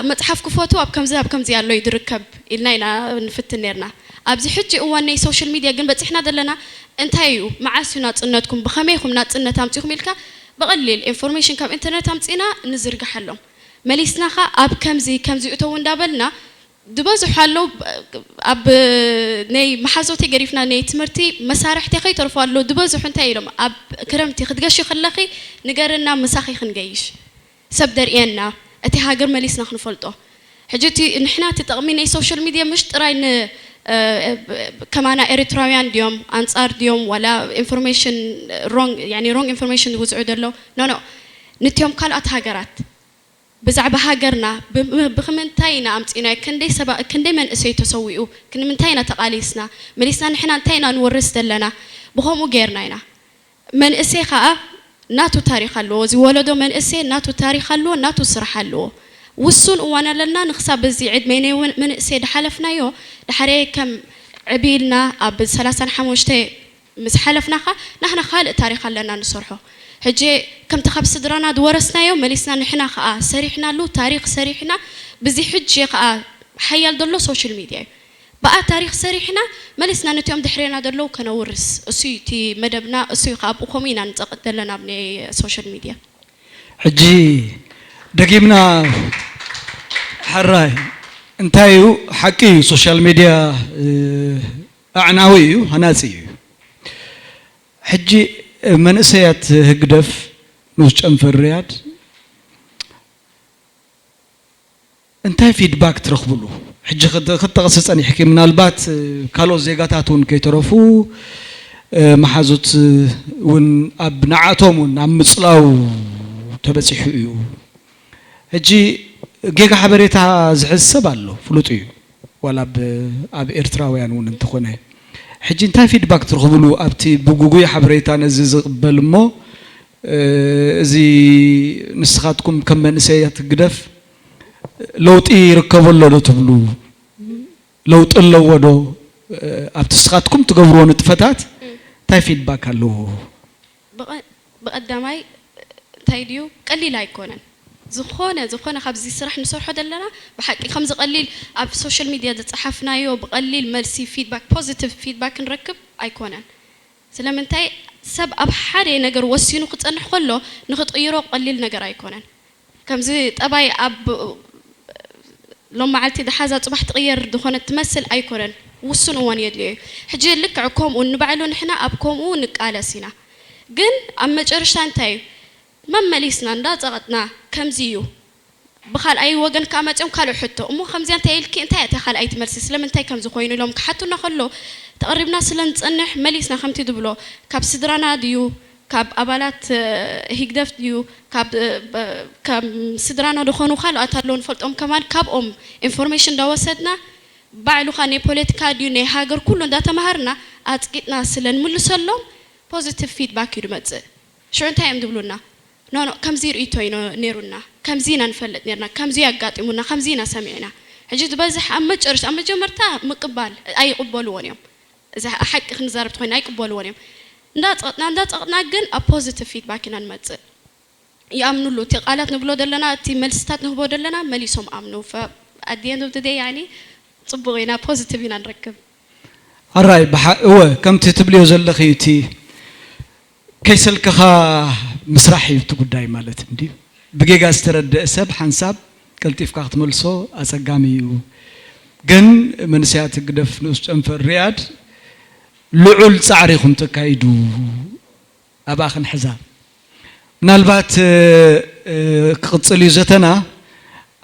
መፅሓፍ ክፈትዉ ኣብ ከምዚ ኣብ ከምዚ ኣሎ እዩ ዝርከብ ኢልና ኢና ንፍትን ነይርና። ኣብዚ ሕጂ እዋን ናይ ሶሻል ሚድያ ግን በፂሕና ዘለና እንታይ እዩ መዓስ እዩ ናፅነትኩም ብኸመይ ኢኹም ናፅነት ኣምፂኹም ኢልካ ብቐሊል ኢንፎርሜሽን ካብ ኢንተርነት ኣምፂና ንዝርግሓሎም መሊስና ኸ ኣብ ከምዚ ከምዚ እተዉ እንዳበልና ዝበዝሑ ኣለዉ ኣብ ናይ መሓዞተይ ገዲፍና ናይ ትምህርቲ መሳርሕቲ ከይተርፉ ኣለዉ ዝበዝሑ እንታይ ኢሎም ኣብ ክረምቲ ክትገሺ ከለኺ ንገርና ምሳኺ ክንገይሽ ሰብ ደርእየና እቲ ሃገር መሊስና ክንፈልጦ ሕጂ እቲ ንሕና እቲ ጥቕሚ ናይ ሶሻል ሚድያ ምሽ ጥራይ ን ከማና ኤርትራውያን ድዮም ኣንጻር ድዮም ዋላ ኢንፎርሜሽን ሮንግ ኢንፎርሜሽን ዝውዝዑ ዘለዉ ኖ ኖ ንትዮም ካልኦት ሃገራት ብዛዕባ ሃገርና ብክምንታይ ኢና ኣምፂናዮ ክንደይ ሰባ ክንደይ መንእሰይ ተሰዊኡ ክንምንታይ ኢና ተቃሊስና መሊስና ንሕና እንታይ ኢና ንወርስ ዘለና ብከምኡ ገይርና ኢና መንእሰይ ከዓ ናቱ ታሪክ ኣለዎ እዚ ወለዶ መንእሰይ ናቱ ታሪክ ኣለዎ ናቱ ስራሕ ኣለዎ ውሱን እዋን ኣለና ንክሳብ በዚ ዕድመይ ናይ መንእሰይ ድሓለፍናዮ ድሓረየ ከም ዕብይ ኢልና ኣብ ሰላሳን ሓሙሽተ ምስ ሓለፍናኻ ናህና ካልእ ታሪኽ ኣለና ንሰርሖ ሕጂ ከምቲ ካብ ስድራና ዝወረስናዮ መሊስና ንሕና ከዓ ሰሪሕናሉ ታሪኽ ሰሪሕና ብዚ ሕጂ ከዓ ሓያል ዘሎ ሶሻል ሚድያ እዩ ብኣ ታሪኽ ሰሪሕና መሊስና ነቲኦም ድሕሬና ዘለዉ ከነውርስ እሱ እቲ መደብና እሱ ከዓ ኣብኡ ከምኡ ኢና ንፀቕጥ ዘለና ኣብ ናይ ሶሻል ሚድያ ሕጂ ደጊምና ሕራይ እንታይ እዩ ሓቂ እዩ ሶሻል ሚድያ ኣዕናዊ እዩ ሃናፂ እዩ ሕጂ መንእሰያት ህግደፍ ንኡስ ጨንፈር ርያድ እንታይ ፊድባክ ትረኽብሉ ሕጂ ክጠቕሲ ፀኒሕኪ ምናልባት ካልኦት ዜጋታት እውን ከይተረፉ መሓዙት እውን ኣብ ንዓቶም እውን ኣብ ምፅላው ተበፂሑ እዩ ሕጂ ጌጋ ሓበሬታ ዝሕዝ ሰብ ኣሎ ፍሉጥ እዩ ዋላ ኣብ ኤርትራውያን እውን እንተኾነ ሕጂ እንታይ ፊድባክ ትረኽብሉ ኣብቲ ብጉጉይ ሓበሬታ ነዚ ዝቕበል እሞ እዚ ንስኻትኩም ከም መንእሰያት ግደፍ ለውጢ ይርከቦ ኣሎ ዶ ትብሉ ለውጢ ኣለዎ ዶ ኣብቲ ንስኻትኩም ትገብርዎ ንጥፈታት እንታይ ፊድባክ ኣለዎ ብቐዳማይ እንታይ ድዩ ቀሊል ኣይኮነን ዝኾነ ዝኾነ ካብዚ ስራሕ ንሰርሖ ዘለና ብሓቂ ከምዚ ቀሊል ኣብ ሶሻል ሚድያ ዝፀሓፍናዮ ብቀሊል መልሲ ፊድባክ ፖዚቲቭ ፊድባክ ክንረክብ ኣይኮነን ስለምንታይ ሰብ ኣብ ሓደ ነገር ወሲኑ ክጸንሕ ከሎ ንኽትቕይሮ ቀሊል ነገር ኣይኮነን። ከምዚ ጠባይ ኣብ ሎም መዓልቲ ደሓዛ ጽባሕ ትቕየር ዝኾነት ትመስል ኣይኮነን። ውሱን እዋን የድልዮ እዩ። ሕጂ ልክዕ ከምኡ ንባዕሉ ንሕና ኣብ ከምኡ ንቃለስ ኢና። ግን ኣብ መጨረሽታ እንታይ እዩ? መመሊስና እንዳጸቐጥና ከምዚ እዩ። ብኻልኣይ ወገን ከኣ መጺኦም ካልእ ሕቶ፣ "እሞ ከምዚኣ እንታይ ኢልኪ? እንታይ እያ እታ ካልኣይቲ መልሲ? ስለምንታይ ከምዚ ኮይኑ?" ኢሎም ክሓቱና ከሎ ተቐሪብና ስለ ንጸንሕ መሊስና ከምቲ ዝብሎ ካብ ስድራና ድዩ ካብ ኣባላት እ፣ ህግደፍ ድዩ ካብ እ፣ በ- ከም ስድራና ዝኾኑ ካልኦት ኣለዉ ንፈልጦም ከማን ካብኦም ኢንፎርሜሽን እንዳወሰድና ባዕሉ ኸኣ ናይ ፖለቲካ ድዩ ናይ ሃገር ኩሉ እንዳተማሃርና ኣጽቂጥና ስለ ንምልሰሎም ፖዚቲቭ ፊድባክ እዩ ዝመጽእ። ሽዑ እንታይ እዮም ዝብሉና? ኖ ኖ ከምዚ ርእይቶ እዩ ነ- ነይሩና፣ ከምዚ ኢና ንፈልጥ ነርና፣ ከምዚ ኣጋጢሙና፣ ከምዚ ኢና ሰሚዕና። ሕጂ ዝበዝሕ ኣብ መጨረሽታ ኣብ መጀመርታ ምቅባል ኣይቕበልዎን እዮም። እዚ ሓቂ ክንዛረብ ተኮይና ኣይቅበልዎን እዮም። እንዳጸቕጥና እንዳጸቕጥና ግን ኣብ ፖዚቲቭ ፊድባክ ኢና ንመጽእ። ይኣምኑሉ እቲ ቃላት ንብሎ ዘለና እቲ መልስታት ንህቦ ዘለና መሊሶም ኣምኑ። At the end of the day ያኒ ጽቡቕ ኢና ፖዚቲቭ ኢና ንረክብ። ኣራይ ብሓ- እወ ከምቲ ትብልዮ ዘለኺ እቲ ከይሰልከኻ ምስራሕ እዩ እቲ ጉዳይ ማለት እንድዩ። ብጌጋ ዝተረደአ ሰብ ሓንሳብ ቀልጢፍካ ክትመልሶ ኣጸጋሚ እዩ። ግን መንእሰያት ህግደፍ ንኡስ ጨንፈር ሪያድ ልዑል ጻዕሪ ኢኹም ተካይዱ ኣብኣ ክንሕዛ። ምናልባት እ፣ እ፣ ክቕጽል እዩ ዘተና።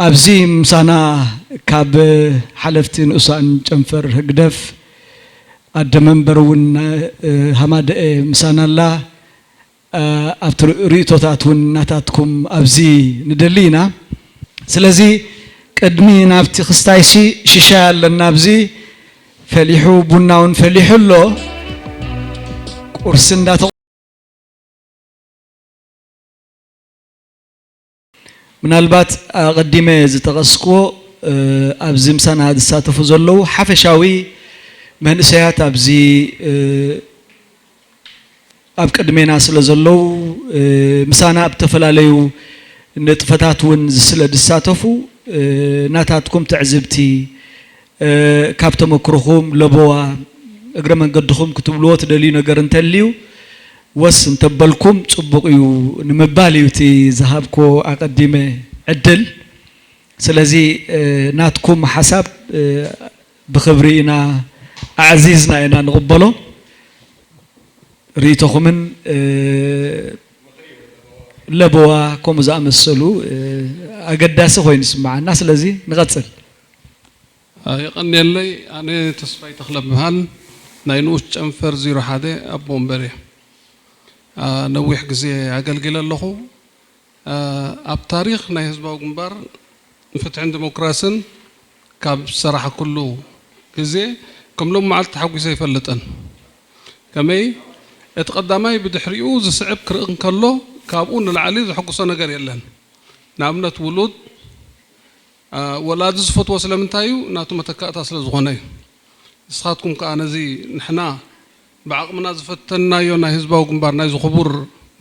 ኣብዚ ምሳና ካብ ሓለፍቲ ንኡሳን ጨንፈር ህግደፍ ኣደ መንበር እውን እ፣ ሃማደኤ ምሳና ኣላ። ኣብቲ ርእቶታት እውን ናታትኩም ኣብዚ ንደሊ ኢና። ስለዚ ቅድሚ ናብቲ ክስታይሲ ሽሻይ ኣለና ኣብዚ ፈሊሑ ቡና እውን ፈሊሑ ኣሎ። ቁርሲ እንዳተ ምናልባት ኣቐዲመ ዝጠቐስክዎ ኣብዚ ምሳና ዝሳተፉ ዘለዉ ሓፈሻዊ መንእሰያት ኣብዚ ኣብ ቅድሜና ስለ ዘለዉ ምሳና ኣብ ዝተፈላለዩ ንጥፈታት እውን ስለ ዝሳተፉ ናታትኩም ትዕዝብቲ ካብ ተመክሮኹም ለበዋ እግረ መንገድኹም ክትብልዎ ትደልዩ ነገር እንተልዩ ወስ እንተበልኩም ጽቡቕ እዩ ንምባል እዩ እቲ ዝሃብኮ ኣቐዲመ ዕድል። ስለዚ ናትኩም ሓሳብ ብኽብሪ ኢና ኣዕዚዝና ኢና ንቕበሎ። ርእይቶኹምን ለበዋ ከምኡ ዝኣመሰሉ ኣገዳሲ ኮይኑ ይስምዓና። ስለዚ ንቐጽል። የቐንየለይ። ኣነ ተስፋይ ተኽለ እበሃል። ናይ ንኡስ ጨንፈር ዜሮ ሓደ ኣቦ ወንበር እየ። ነዊሕ ግዜ ኣገልጊለ ኣለኹ። ኣብ ታሪኽ ናይ ህዝባዊ ግንባር ንፍትሕን ዲሞክራስን ካብ ዝሰራሕኩሉ ግዜ ከም ሎም መዓልቲ ተሓጒሰ ኣይፈልጥን። ከመይ እቲ ቀዳማይ ብድሕሪኡ ዝስዕብ ክርኢ እንከሎ ካብኡ ንላዕሊ ዘሐጉሶ ነገር የለን። ንኣብነት ውሉድ ወላዲ ዝፈትዎ ስለምንታይ እዩ? ናቱ መተካእታ ስለ ዝኾነ እዩ። ንስኻትኩም ከኣ ነዚ ንሕና ብዓቕምና ዝፈተንናዮ ናይ ህዝባዊ ግንባር ናይዚ ክቡር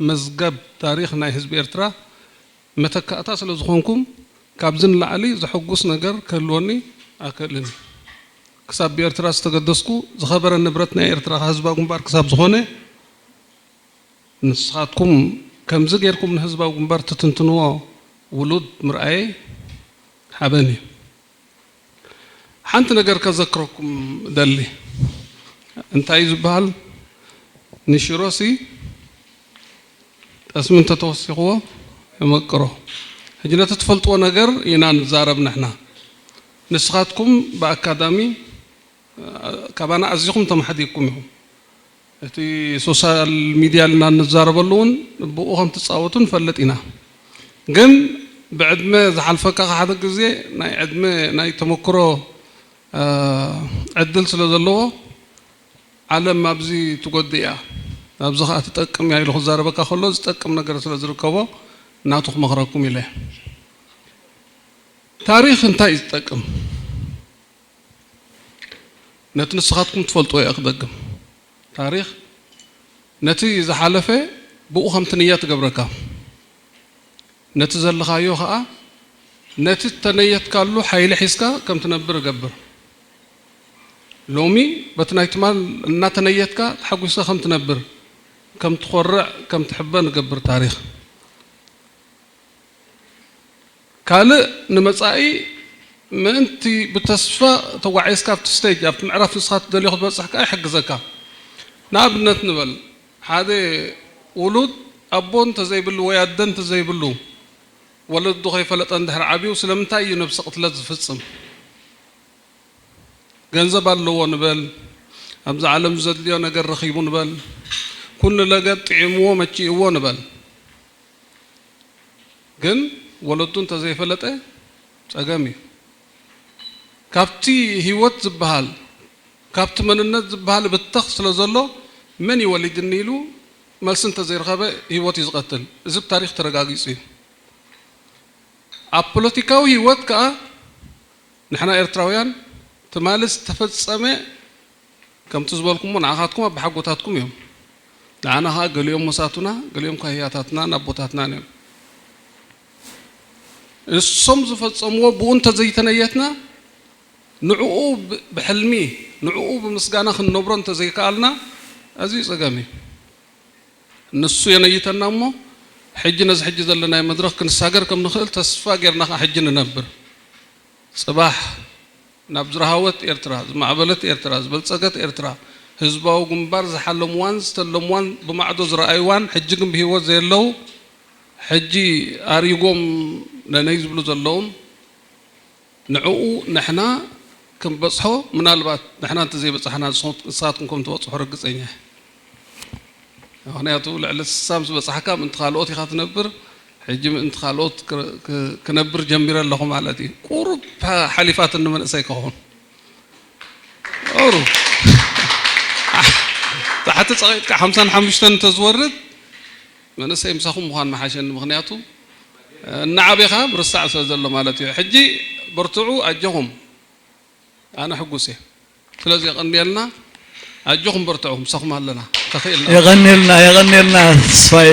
መዝገብ ታሪኽ ናይ ህዝቢ ኤርትራ መተካእታ ስለ ዝኾንኩም ካብዚ ንላዕሊ ዘሐጉስ ነገር ክህልወኒ ኣይክእልን እዩ። ክሳብ ብኤርትራ ዝተገደስኩ ዝኸበረ ንብረት ናይ ኤርትራ ህዝባዊ ግንባር ክሳብ ዝኾነ ንስኻትኩም ከምዚ ጌርኩም ንህዝባዊ ግንባር ትትንትንዎ ውሉድ ምርኣየይ ሓበን እዩ። ሓንቲ ነገር ከዘክረኩም ደሊ እንታይ እዩ ዝበሃል ንሽሮሲ ጠስሚ እንተተወሲኽዎ የመቅሮ። ሕጂ ነቲ ትፈልጥዎ ነገር ኢና ንዛረብ ንሕና። ንስኻትኩም ብኣካዳሚ ካባና ኣዚኹም ተማሕዲግኩም ኢኹም። እቲ ሶሻል ሚድያ ኢልና እንዛረበሉ እውን ብኡ ከም ትፃወቱ ንፈልጥ ኢና። ግን ብዕድመ ዝሓልፈካ ሓደ ግዜ ናይ ዕድመ ናይ ተመክሮ ዕድል ስለ ዘለዎ ዓለም ኣብዚ ትጎድእ እያ፣ ኣብዚ ከዓ ትጠቅም እያ ኢሉ ክዛረበካ ከሎ ዝጠቅም ነገር ስለ ዝርከቦ ናቱ ክመኽረኩም ኢለ። ታሪኽ እንታይ እዩ ዝጠቅም? ነቲ ንስኻትኩም ትፈልጥዎ እየ ክደግም። ታሪኽ ነቲ ዝሓለፈ ብኡ ከም ትንየት ትገብረካ። ነቲ ዘለኻዮ ኸኣ ነቲ እተነየትካሉ ሓይሊ ሒዝካ ከም ትነብር እገብር። ሎሚ በቲ ናይ ትማል እናተነየትካ ተሓጒስካ ከም ትነብር ከም ትኾርዕ ከም ትሕበ ንገብር ታሪኽ። ካልእ ንመጻኢ ምእንቲ ብተስፋ ተጓዒዝካ ኣብቲ ስቴጅ ኣብቲ ምዕራፍ ንስኻ ትደልዮ ክትበጽሕ ከኣ ይሕግዘካ። ንኣብነት ንበል ሓደ ውሉድ ኣቦ እንተዘይብሉ ወይ ኣደ እንተዘይብሉ ወለዱ ከይፈለጠ እንድሕር ዓብዩ ስለምንታይ እዩ ነብሲ ቅትለት ዝፍጽም? ገንዘብ ኣለዎ ንበል፣ ኣብዚ ዓለም ዘድልዮ ነገር ረኺቡ ንበል፣ ኩሉ ነገር ጥዒምዎ መቺእዎ ንበል። ግን ወለዱ እንተዘይፈለጠ ጸገም እዩ። ካብቲ ህይወት ዝበሃል ካብቲ መንነት ዝበሃል ብተኽ ስለ ዘሎ መን እዩ ወሊድኒ ኢሉ መልሲ እንተዘይረኸበ ህይወት እዩ ዝቐትል። እዚ ብታሪኽ ተረጋጊጹ እዩ። ኣብ ፖለቲካዊ ህይወት ከኣ ንሕና ኤርትራውያን ትማሊ ዝተፈጸመ ከምቲ ዝበልኩሞ ንዓኻትኩም ኣባሓጎታትኩም እዮም። ንዓና ኸኣ ገሊኦም መሳቱና፣ ገሊኦም ካህያታትናን ኣቦታትናን እዮም። ንሶም ዝፈጸምዎ ብኡ እንተዘይተነየትና ንዕኡ ብ- ብሕልሚ ንዕኡ ብምስጋና ክንነብሮ እንተዘይከኣልና ኣዝዩ ጸገም እዩ። ንሱ የነይተና እሞ ሕጂ ነዚ ሕጂ ዘለናዮ መድረኽ ክንሳገር ከም ንኽእል ተስፋ ጌርና ኸዓ ሕጂ ንነብር። ጽባሕ ናብ ዝረሃወት ኤርትራ፣ ዝማዕበለት ኤርትራ፣ ዝበልጸገት ኤርትራ፣ ህዝባዊ ግንባር ዝሓለምዋን ዝተለምዋን ብማዕዶ ዝረኣይዋን ሕጂ ግን ብህይወት ዘየለዉ ሕጂ ኣሪጎም ነነይ ዝብሉ ዘለዉን ንዕኡ ንሕና ክንበጽሖ ምናልባት ንሕና እንተዘይበጻሕና ንስኹም ንስኻትኩም ከም ትበጽሑ ርግጸኛ እየ። ምኽንያቱ ልዕሊ ስሳ ምስ በጻሕካ ምእንቲ ካልኦት ኢኻ ትነብር፣ ሕጂ ምእንቲ ካልኦት ክነብር ጀሚረ ኣለኹ ማለት እዩ። ቁሩብ ሓሊፋትኒ መንእሰይ ክኸውን ቁሩብ ታሕቲ ጸቒጥካ ሓምሳን ሓሙሽተን እንተዝወርድ መንእሰይ ምሳኹም ምዃን ምሓሸኒ። ምኽንያቱ እናዓበኻ ምርሳዕ ስለ ዘሎ ማለት እዩ። ሕጂ በርትዑ ኣጆኹም። ኣነ ሕጉስ እየ። ስለዚ የቐንየልና። ኣጆኹም በርትዑ ምሳኹም ኣለና። ተኽእልና። የቐንየልና የቐንየልና። ተስፋይ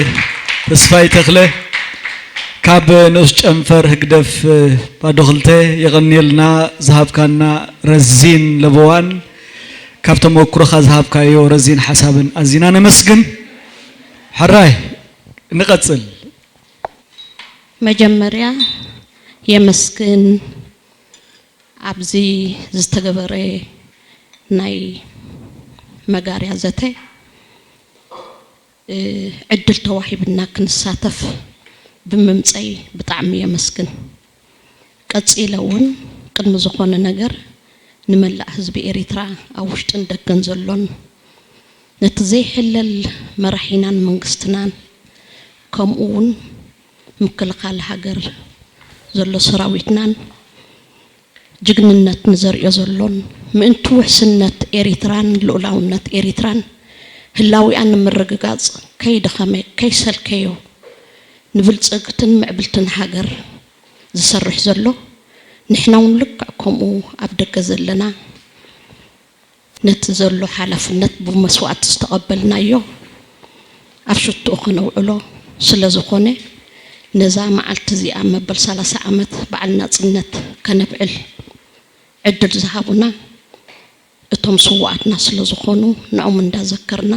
ተስፋይ ተኽለ ካብ ንኡስ ጨንፈር ህግደፍ ባዶ ክልተ። የቐንየልና ዝሃብካና ረዚን ለበዋን ካብ ተመክሮኻ ዝሃብካዮ ረዚን ሓሳብን ኣዚና ነመስግን። ሕራይ ንቐጽል። መጀመርያ የመስግን ኣብዚ ዝተገበረ ናይ መጋርያ ዘተ ዕድል ተዋሂብና ክንሳተፍ ብምምፀይ ብጣዕሚ የመስግን። ቀፂለ እውን ቅድሚ ዝኾነ ነገር ንመላእ ህዝቢ ኤሪትራ ኣብ ውሽጥን ደገን ዘሎን ነቲ ዘይሕለል መራሒናን መንግስትናን ከምኡ እውን ምክልኻል ሃገር ዘሎ ሰራዊትናን ጅግንነት ንዘርእዮ ዘሎን ምእንቲ ውሕስነት ኤሪትራን ልኡላውነት ኤሪትራን ህላዊኣን ንምርግጋጽ ከይደኸመ ከይሰልከዮ ንብልጽግትን ምዕብልትን ሃገር ዝሰርሕ ዘሎ ንሕና እውን ልክዕ ከምኡ ኣብ ደገ ዘለና ነቲ ዘሎ ሓላፍነት ብመስዋእቲ ዝተቐበልናዮ ኣብ ሽትኡ ከነውዕሎ ስለ ዝኾነ ነዛ መዓልቲ እዚኣ መበል ሰላሳ ዓመት በዓል ናጽነት ከነብዕል ዕድል ዝሃቡና እቶም ስውኣትና ስለ ዝኾኑ ንዖም እንዳዘከርና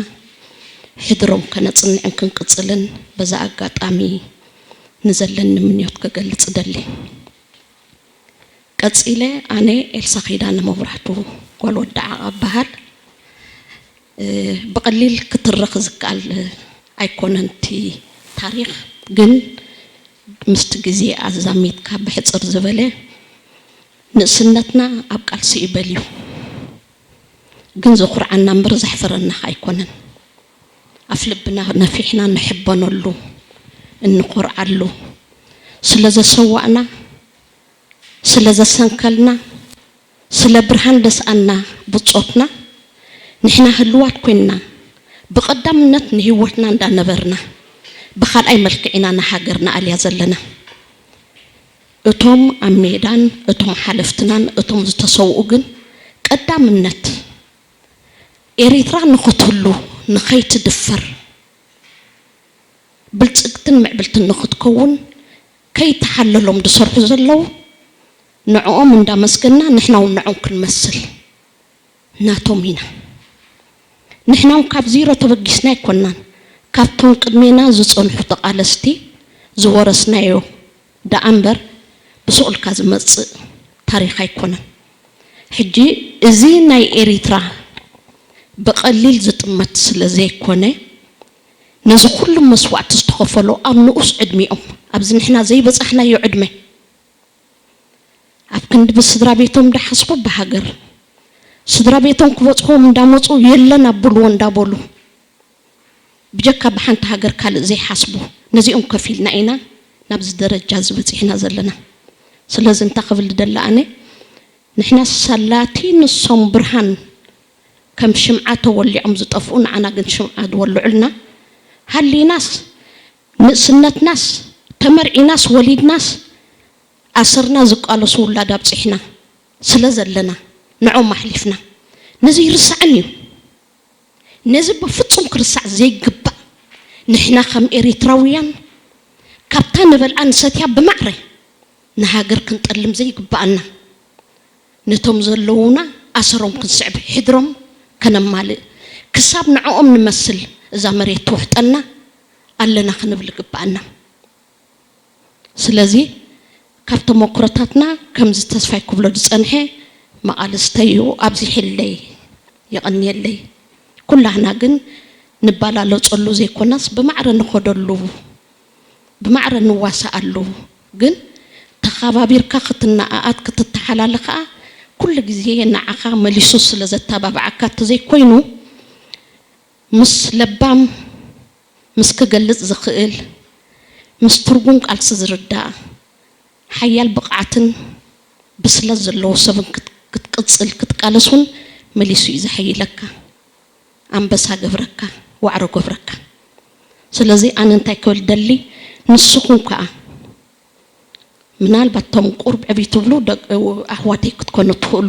ሕድሮም ከነጽንዕን ክንቅጽልን በዛ ኣጋጣሚ ንዘለኒ ምንዮት ክገልጽ እደሊ። ቀጺለ ኣነ ኤልሳ ኪዳነ መብራህቱ ጓል ወዲ ዓቓ እበሃል። ብቐሊል ክትረኽ ዝከኣል ኣይኮነን እቲ ታሪኽ፣ ግን ምስቲ ግዜ ኣዛሚድካ ብሕጽር ዝበለ ንእስነትና ኣብ ቃልሲ እዩ በልዩ። ግን ዘኹርዓና እምበር ዘሕፍረና ኣይኮነን። ኣፍ ልብና ነፊሕና ንሕበነሉ እንኾርዓሉ ስለ ዘሰዋእና ስለ ዘሰንከልና ስለ ብርሃን ደስኣና ብጾትና ንሕና ህልዋት ኮይንና ብቐዳምነት ንህይወትና እንዳነበርና ብኻልኣይ መልክዕ ኢና ንሃገር ንኣልያ ዘለና። እቶም ኣብ ሜዳን እቶም ሓለፍትናን እቶም ዝተሰውኡ ግን ቀዳምነት ኤሪትራ ንኽትህሉ ንኸይትድፈር ብልጽግትን ምዕብልትን ንኽትከውን ከይተሓለሎም ዝሰርሑ ዘለዉ ንዕኦም እንዳመስገንና ንሕና እውን ንዕኦም ክንመስል ናቶም ኢና። ንሕና እውን ካብ ዚሮ ተበጊስና ኣይኮናን፣ ካብቶም ቅድሜና ዝጸንሑ ተቓለስቲ ዝወረስናዮ ደኣ እምበር ብስቕ ኢልካ ዝመጽእ ታሪኽ ኣይኮነን። ሕጂ እዚ ናይ ኤሪትራ ብቐሊል ዝጥመት ስለ ዘይኮነ፣ ነዚ ኩሉ መስዋእቲ ዝተኸፈሎ ኣብ ንኡስ ዕድሚኦም፣ ኣብዚ ንሕና ዘይበጻሕናዮ ዕድመ፣ ኣብ ክንዲ ብስድራ ቤቶም እንዳሓስቡ ብሃገር፣ ስድራ ቤቶም ክበጽሕዎም እንዳመጹ የለን ኣብልዎ እንዳበሉ፣ ብጀካ ብሓንቲ ሃገር ካልእ ዘይሓስቡ፣ ነዚኦም ከፊልና ኢና ናብዚ ደረጃ እዚ በጺሕና ዘለና። ስለዚ እንታይ ክብል ዝደሊ ኣነ፣ ንሕና ሳላቲ ንሶም ብርሃን ከም ሽምዓ ተወሊዖም ዝጠፍኡ፣ ንዓና ግን ሽምዓ ዝወልዑልና፣ ሃሊናስ፣ ንእስነትናስ፣ ተመርዒናስ፣ ወሊድናስ፣ ኣሰርና ዝቃለሱ ውላድ ኣብጺሕና ስለ ዘለና፣ ንዖም ኣሕሊፍና። ነዚ ይርሳዕን እዩ። ነዚ ብፍጹም ክርሳዕ ዘይግባእ፣ ንሕና ከም ኤሪትራውያን ካብታ ንበልዓ ንሰትያ ብማዕረ ንሃገር ክንጠልም ዘይግባኣና፣ ነቶም ዘለዉና ኣሰሮም ክንስዕብ፣ ሕድሮም ከነማልእ፣ ክሳብ ንዕኦም ንመስል እዛ መሬት ትውሕጠና ኣለና ክንብል ይግባኣና። ስለዚ ካብ ተመኩሮታትና ከምዚ ተስፋይ ክብሎ ዝጸንሐ መቓልስተይ እዩ ኣብዚሕለይ፣ የቐንየለይ። ኩላህና ግን ንባላለጸሉ ዘይኮነስ ብማዕረ ንኸደሉ፣ ብማዕረ ንዋሳኣሉ፣ ግን ተኻባቢርካ ክትነኣኣት ክትተሓላለ ከኣ ኩሉ ግዜ ንዓኻ መሊሱ ስለ ዘተባብዓካ እንተዘይኮይኑ፣ ምስ ለባም፣ ምስ ክገልጽ ዝኽእል፣ ምስ ትርጉም ቃልሲ ዝርዳእ፣ ሓያል ብቕዓትን ብስለት ዘለዎ ሰብን ክት-፣ ክትቅጽል ክትቃለስ እውን መሊሱ እዩ ዘሐይለካ፣ ኣንበሳ ገብረካ፣ ዋዕሮ ገብረካ። ስለዚ ኣነ እንታይ ክብል ደሊ፣ ንስኹም ከኣ ምናልባት እቶም ቁርብ ዕብይ ትብሉ ደቅ-፣ ኣሕዋተይ ክትኮኑ ትኽእሉ፣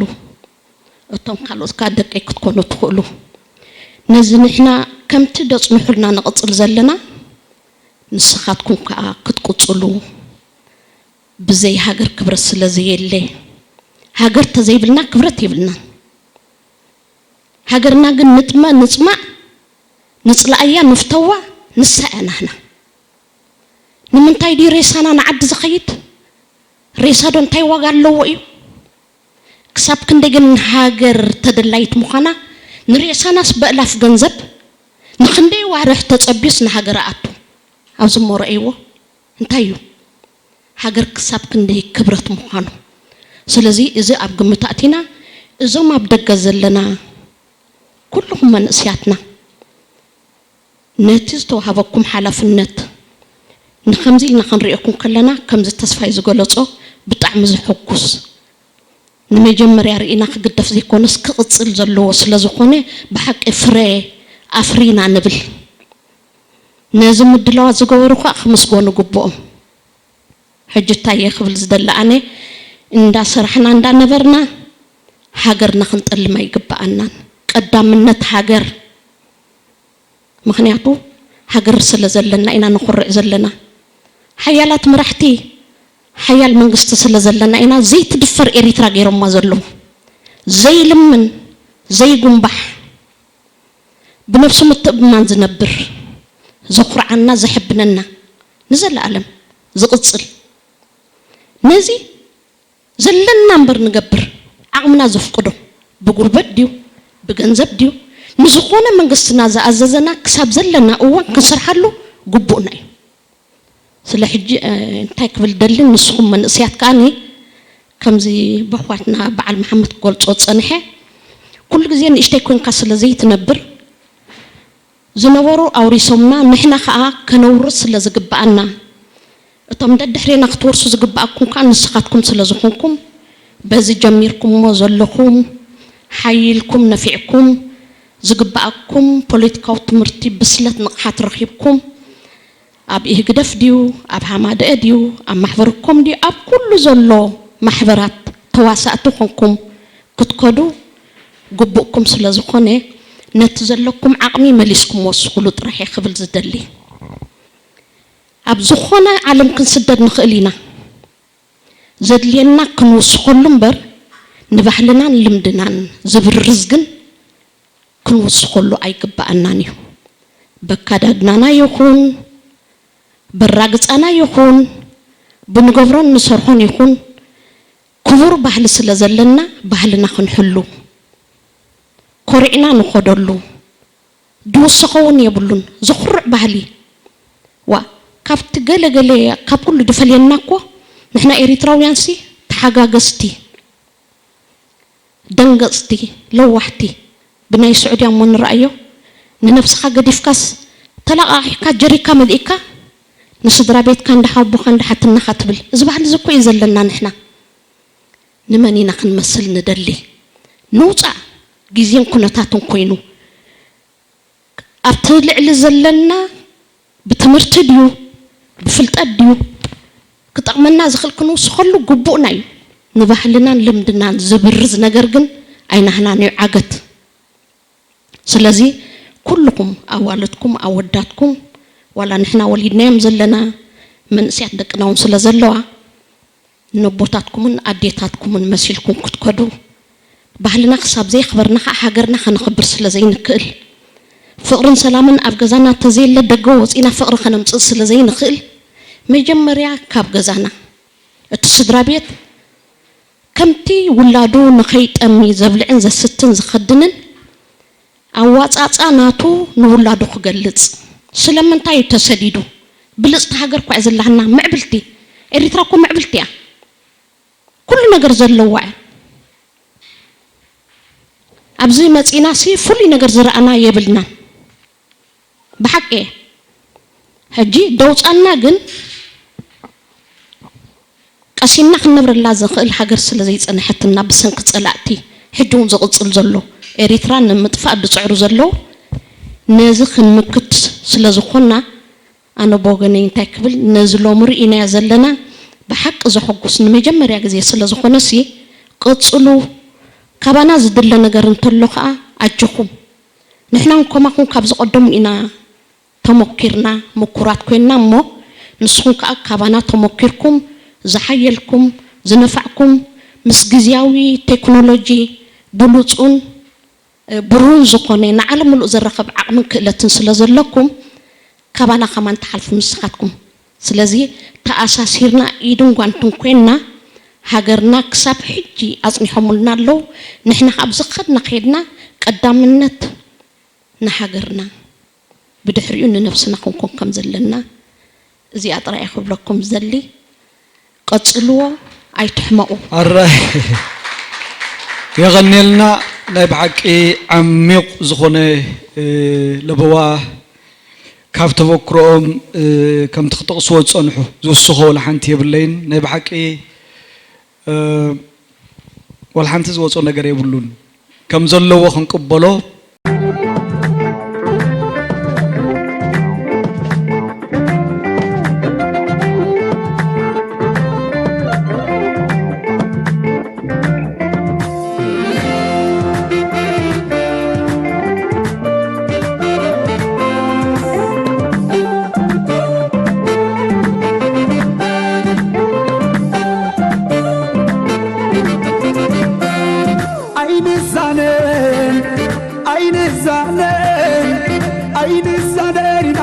እቶም ካልኦት ከኣ ደቀይ ክትኮኑ ትኽእሉ። ነዚ ንሕና ከምቲ ደጽንሑልና ንቕጽል ዘለና፣ ንስኻትኩም ከኣ ክትቅጽሉ፣ ብዘይ ሃገር ክብረት ስለ ዘየለ፣ ሃገር ተዘይብልና ክብረት የብልናን። ሃገርና ግን ንጥመ-፣ ንጽማእ፣ ንጽላኣያ፣ ንፍተዋ፣ ንሳ እያ ናህና። ንምንታይ ድዩ ሬሳና ንዓዲ ዝኸይድ? ሬሳ ዶ እንታይ ዋጋ ኣለዎ እዩ? ክሳብ ክንደይ ግን ሃገር ተደላይት ምዃና፣ ንሬሳናስ በእላፍ ገንዘብ፣ ንኽንደይ ዋርሕ ተጸቢዩስ ንሃገር ኣቱ? ኣብዚ እሞ ረእይዎ። እንታይ እዩ? ሃገር ክሳብ ክንደይ ክብረት ምዃኑ። ስለዚ እዚ ኣብ ግምት ኣእቲና፣ እዞም ኣብ ደገ ዘለና ኩልኹም መንእስያትና፣ ነቲ ዝተዋህበኩም ሓላፍነት ንኸምዚ ኢልና ክንሪኦኩም ከለና፣ ከምዚ ተስፋይ ዝገለጾ ብጣዕሚ ዘሐጉስ፣ ንመጀመርያ ርኢና ክግደፍ ዘይኮነስ ክቕጽል ዘለዎ ስለ ዝኾነ፣ ብሓቂ ፍረ ኣፍሪና ንብል። ነዚ ምድላዋት ዝገበሩ ከኣ ክምስገኑ ግብኦም። ሕጂ እንታይ እየ ክብል ዝደሊ ኣነ፣ እንዳሰራሕና እንዳነበርና ሃገርና ክንጠልም ኣይግብኣናን። ቀዳምነት ሃገር። ምኽንያቱ ሃገር ስለ ዘለና ኢና ንኹርዕ ዘለና። ሓያላት መራሕቲ፣ ሓያል መንግስቲ ስለ ዘለና ኢና ዘይትድፈር ኤሪትራ ገይሮማ ዘለዉ። ዘይልምን፣ ዘይጉንባሕ፣ ብነብሱ ምትእምማን ዝነብር፣ ዘኹርዓና፣ ዘሕብነና፣ ንዘለኣለም ዝቕጽል። ነዚ ዘለና እምበር ንገብር፣ ዓቕምና ዘፍቅዶ፣ ብጉልበት ድዩ፣ ብገንዘብ ድዩ፣ ንዝኾነ መንግስትና ዝኣዘዘና ክሳብ ዘለና እዋን ክንሰርሓሉ ግቡእና እዩ። ስለ ሕጂ፣ እ፣ እንታይ ክብል ደሊ፣ ንስኹም መንእስያት ከኣኒ ከምዚ በሕዋትና በዓል መሓመድ ክገልጾ ዝጸንሐ፣ ኩሉ ግዜ ንእሽተይ ኮንካ ስለ ዘይትነብር፣ ዝነበሩ ኣውሪሶምና፣ ንሕና ኸኣ ከነውርስ ስለ ዝግብኣና፣ እቶም ደድሕሬና ክትወርሱ ዝግብኣኩም ከኣ ንስኻትኩም ስለ ዝኾንኩም፣ በዚ ጀሚርኩሞ ዘለኹም፣ ሓይልኩም ነፊዕኩም፣ ዝግብኣኩም ፖለቲካዊ ትምህርቲ፣ ብስለት፣ ንቕሓት ረኺብኩም፣ ኣብ ኢህግደፍ ድዩ፣ ኣብ ሃማደአ ድዩ፣ ኣብ ማሕበርኮም ድዩ፣ ኣብ ኩሉ ዘሎ ማሕበራት ተዋሳእቲ ኮንኩም ክትከዱ ግቡእኩም ስለ ዝኾነ፣ ነቲ ዘለኩም ዓቕሚ መሊስኩም ወስኹሉ ጥራሕ እየ ክብል ዝደሊ። ኣብ ዝኾነ ዓለም ክንስደድ ንኽእል ኢና። ዘድልየና ክንውስኸሉ እምበር፣ ንባህልናን ልምድናን ዝብርዝ ግን ክንውስኸሉ ኣይግብኣናን እዩ። በካዳድናና ይኹን፣ በራግጻና ይኹን፣ ብንገብሮን ንሰርሖን ይኹን፣ ክቡር ባህሊ ስለ ዘለና፣ ባህልና ክንሕሉ፣ ኮሪዕና ንኸደሉ፣ ድውስኸ እውን የብሉን። ዘኹርዕ ባህሊ። ዋ፣ ካብቲ ገለ ገለ፣ ካብ ኩሉ ድፈልየና እኮ፣ ንሕና ኤሪትራውያንሲ ተሓጋገዝቲ፣ ደንገጽቲ፣ ለዋሕቲ፣ ብናይ ስዑድያ እሞ ንረኣዮ። ንነብስኻ ገዲፍካስ፣ ተለቓቒሕካ ጀሪካ መሊእካ፣ ንስድራ ቤትካ እንዳ ሓቦኻ እንዳ ሓትናኻ ትብል። እዚ ባህሊ እዚ እኮ እዩ ዘለና ንሕና። ንመን ኢና ክንመስል ንደሊ? ንውጻእ፣ ግዜን ኩነታትን ኮይኑ። ኣብቲ ልዕሊ ዘለና ብትምህርቲ ድዩ፣ ብፍልጠት ድዩ፣ ክጠቕመና ዝኽእል ክንውስኸሉ ግቡእና እዩ። ንባህልናን ልምድናን ዝብርዝ ነገር ግን ኣይናህናን እዩ ዓገት። ስለዚ ኩልኹም ኣዋልድኩም ኣወዳትኩም ዋላ ንሕና ወሊድናዮም ዘለና መንእስያት ደቅና እውን ስለ ዘለዋ ነቦታትኩምን ኣዴታትኩምን መሲልኩም ክትከዱ ባህልና ክሳብ ዘየኽበርና ከዓ ሃገርና ከነኽብር ስለ ዘይንክእል ፍቕርን ሰላምን ኣብ ገዛና ተዘየለ ደገ ወፂና ፍቕሪ ከነምፅእ ስለ ዘይንኽእል መጀመርያ ካብ ገዛና እቲ ስድራ ቤት ከምቲ ውላዱ ንኸይጠሚ ዘብልዕን ዘስትን ዝኸድንን ኣዋጻጻ ናቱ ንውላዱ ክገልጽ ስለምንታይ እዩ ተሰዲዱ? ብልጽቲ ሃገር እኳ እያ ዘላትና ምዕብልቲ ኤሪትራ እኮ ምዕብልቲ እያ። ኩሉ ነገር ዘለዋ እያ። ኣብዚ መጺና ሲ ፍሉይ ነገር ዝረኣና የብልናን። ብሓቂ እየ። ሕጂ ደውጻና ግን ቀሲንና ክንነብረላ ዝኽእል ሃገር ስለ ዘይጸንሐትና ብሰንኪ ጸላእቲ ሕጂ እውን ዝቕጽል ዘሎ ኤሪትራ ንምጥፋእ ዝጽዕሩ ዘለዉ ነዚ ክንምክት ስለ ዝኾንና ኣነ ብወገነይ እንታይ ክብል ነዚ ሎሚ ርኢናዮ ዘለና ብሓቂ ዘሐጉስ ንመጀመርያ ግዜ ስለ ዝኾነሲ ቅጽሉ ካባና ዝድለ ነገር እንተሎ ኸኣ ኣጆኹም ንሕና እውን ከማኹም ካብ ዝቐደሙ ኢና ተሞኪርና ምኩራት ኮይንና እሞ ንስኹም ከኣ ካባና ተሞኪርኩም ዝሓየልኩም ዝነፋዕኩም ምስ ግዝያዊ ቴክኖሎጂ ብሉጹን ብሩህን ዝኾነ ንዓለም ምሉእ ዘራኽብ ዓቕምን ክእለትን ስለ ዘለኩም ካባና ከማን ትሓልፉ ንስኻትኩም። ስለዚ ተኣሳሲርና ኢድን ጓንትን ኮይንና ሃገርና ክሳብ ሕጂ ኣጽኒሖምልና ኣለዉ። ንሕና ከኣ ብዝኸድና ከይድና ቀዳምነት ንሃገርና ብድሕሪኡ ንነብስና ክንኮን ከም ዘለና እዚኣ ጥራይ እየ ክብለኩም ዝደሊ። ቀጽልዎ ኣይትሕመቑ። ኣራይ የቐንየልና ናይ ብሓቂ ዓሚቕ ዝኾነ ለበዋ ካብ ተበክሮኦም ከምቲ ክጠቕስዎ ዝጸንሑ ዝውስኾ ወላ ሓንቲ የብለይን ናይ ብሓቂ ወላ ሓንቲ ዝወጾ ነገር የብሉን ከም ዘለዎ ክንቅበሎ ኣይንዛነን ኣይንዛነን ኢና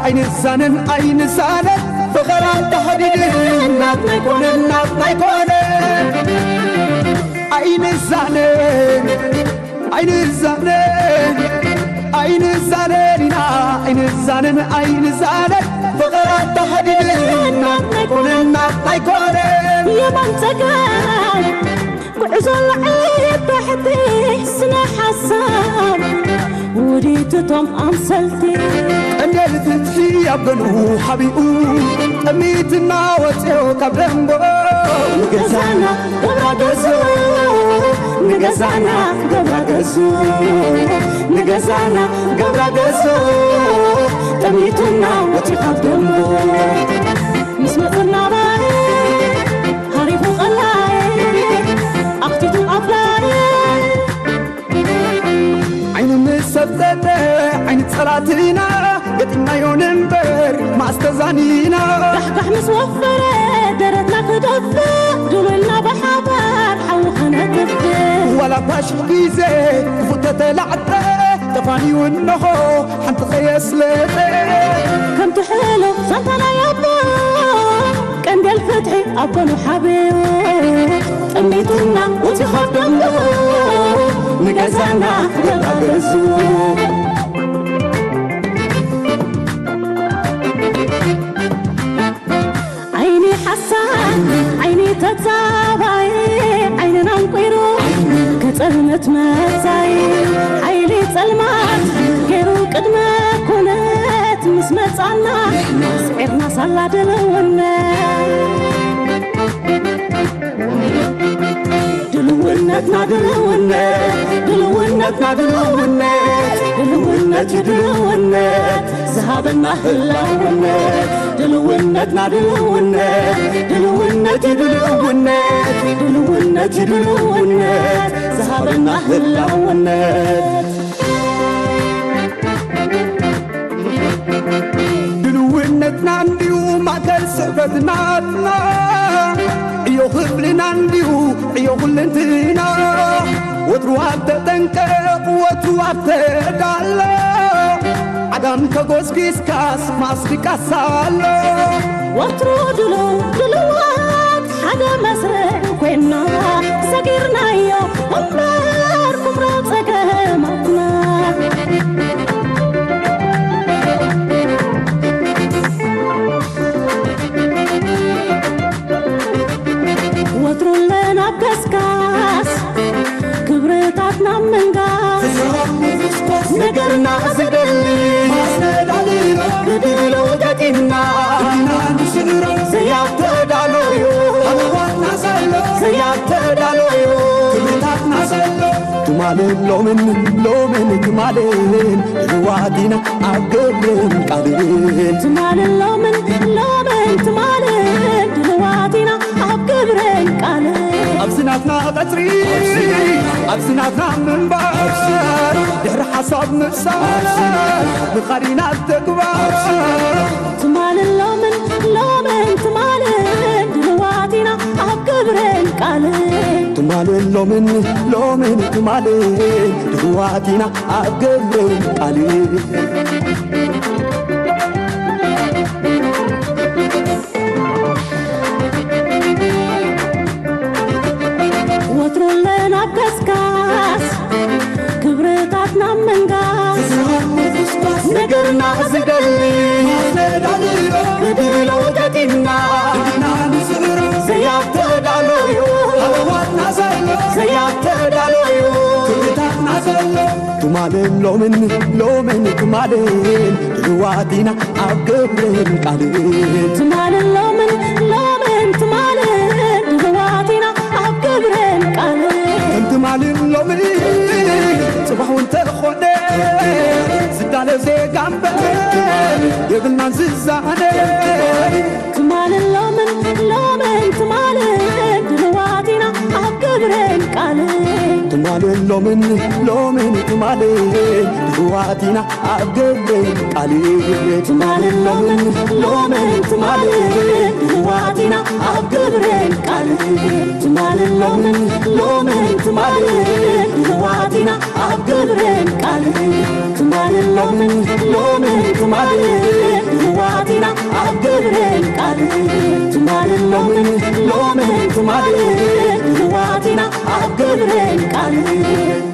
ኣይንዛነን ኣይንዛነን ፍቕራ ተኸዲድ ናትና ኣይኮነን ናትና ኣይኮነን ኣይንዛነን ኣይንዛነን ኣይንዛነን ኢና ኣይንዛነን ኣይንዛነን ፍቕራ ተኸዲድ ናትና ኣይኮነን ናትና ኣይኮነን የማን ጸጋም ጉዕዞ ላዕሊ ታሕቲ ስነ ሓሳብ ውዲት እቶም ኣምሰልቲ ቀንዴል ፍትሒ ኣብ ገንኡ ሓቢኡ ጠሚትና ወፅዮ ካብ ደንቦ ንገዛና ገብራ ገዙ ንገዛና ገብራ ገዙ ንገዛና ገብራ ገዙ ጠሚትና ወፅዮ ካብ ደንቦ ምስ መፅና ባይ ሃሪፉ ቀላይ ኣኽቲቱ ኣፍላይ ዓይኑ ምስ ሰብተተ ዓይኒ ጸላእትና ገጢምናዮ ንንበር ማእስ ተዛኒና ዳሕዳሕ ምስ ወፈረ ደረትና ክደፍእ ድሉልና ብሓባር ሓዊ ከነጥፍእ ዋላ እኳ ሽሕ ግዜ ክፉእ ተተላዕጠ ፋንዩ እንሆ ሓንቲ ኸየስለጠ። ከምቲ ሕሉፍ ዛንታ ናይ ኣቦ፣ ቀንዴል ፍትሒ ኣብ ጎኑ ሓብኡ፣ ጠሚቱና ወፂኡ ካብ ደንጉ፣ ንገዛና ክገባ ገዝኡ። ዓይኒ ሓሳድ ዓይኒ ተጻባይ ዓይንና ኣንቂሩ ከጸልመት መጻይ ሓይሊ ጸልማት ገይሩ ቅድመ ኩነት ምስ መጻና ስዒርና ሳላ ድልውነት ድልውነትና ድልውነት ድልውነትና ድልውነት ድልውነት እዩ ድልውነት ዝሃበና ህላውነት ድልውነትና ድልውነት ድልውነት እዩ ድልውነት ድልውነት እዩ ድልውነት ዝሃበና ህላውነት ድልውነትና እንድዩ ማእከል ስሕበትናትና ዕዮ ክፍልና እንድዩ ዕዮ ኩልንትና ወትሩ ኣብ ተጠንቀቕ ወትሩ ኣብ ተዳሎ ዓጋም ተጎስጊስካስ ማስቲካስ ኣሎ ወትሩ ድሉ ድልዋት ሓደ መስርዕ ኮይና ሰጊርናዮ እምበር ኩምራ ጸገማትና ወትሩ ኣለና ኣብ ከስካስ ክብርታትና ምንጋስ ነገርና ዝደሊ ማስነዳሊ ብድብሎ ገጢምና ኢና ንስዕሮ ዘያተዳሎዩ ሃዋትና ዘሎ ዘያተዳሎዩ ክብርታትና ዘሎ ትማልን ሎምን ሎምን ትማልን ድልዋት ኢና ኣብ ግብርን ቃልን ትማልን ሎምን ሎምን ትማልን ድልዋት ኢና ኣብ ግብርን ቃልን ኣብዚ ናትና ቀጽሪ ኣብዚ ናትና ምንባር ድሕሪ ሓሳብ ምሳር ምኻድ ኢና ተግባር ትማልን ሎምን ሎምን ትማልን ድልዋት ኢና ኣብ ግብርን ቃልን ትማልን ሎምን ሎምን ትማልን ድልዋት ኢና ኣብ ግብርን ቃልን ወትሩ ኣለና ኣብ ከስካስ ክብርታትና ምንጋስ ነገርና ዝደሊ ብድብሎ ገጢምና ዘያተዳሎዩ ሃዋትና ዘሎ ዘያተዳሎዩ ክብርታትና ዘሎ ትማልን ሎምን ሎምን ትማልን ድልዋት ኢና ኣብ ግብርን ቃልን ትማልን ሎምን ሎምን ትማልን ድልዋት ኢና ኣብ ግብርን ቃልን ከም ትማልን ሎምን ጽባሕ እውን ተኾነ ዝዳለ ዜጋ እምበር የብልናን ዝዛነ ትማልን ሎምን ሎምን ትማልን ድልዋት ኢና ኣብ ግብርን ቃልን ትማልን ሎምን ሎምን ትማልን ድልዋት ኢና ኣብ ግብርን ቃልን ትማልን ሎምን ሎምን ትማልን ድልዋት ኢና ኣብ ግብርን ቃልን ትማልን ሎምን ሎምን ትማልን ድልዋት ኢና ኣብ ግብርን ቃልን ትማልን ሎምን ሎምን ትማልን ድልዋት ኢና ኣብ ግብርን ቃልን ትማልን ሎምን ሎምን ትማልን ድልዋት ኢና ኣብ ግብርን ቃልን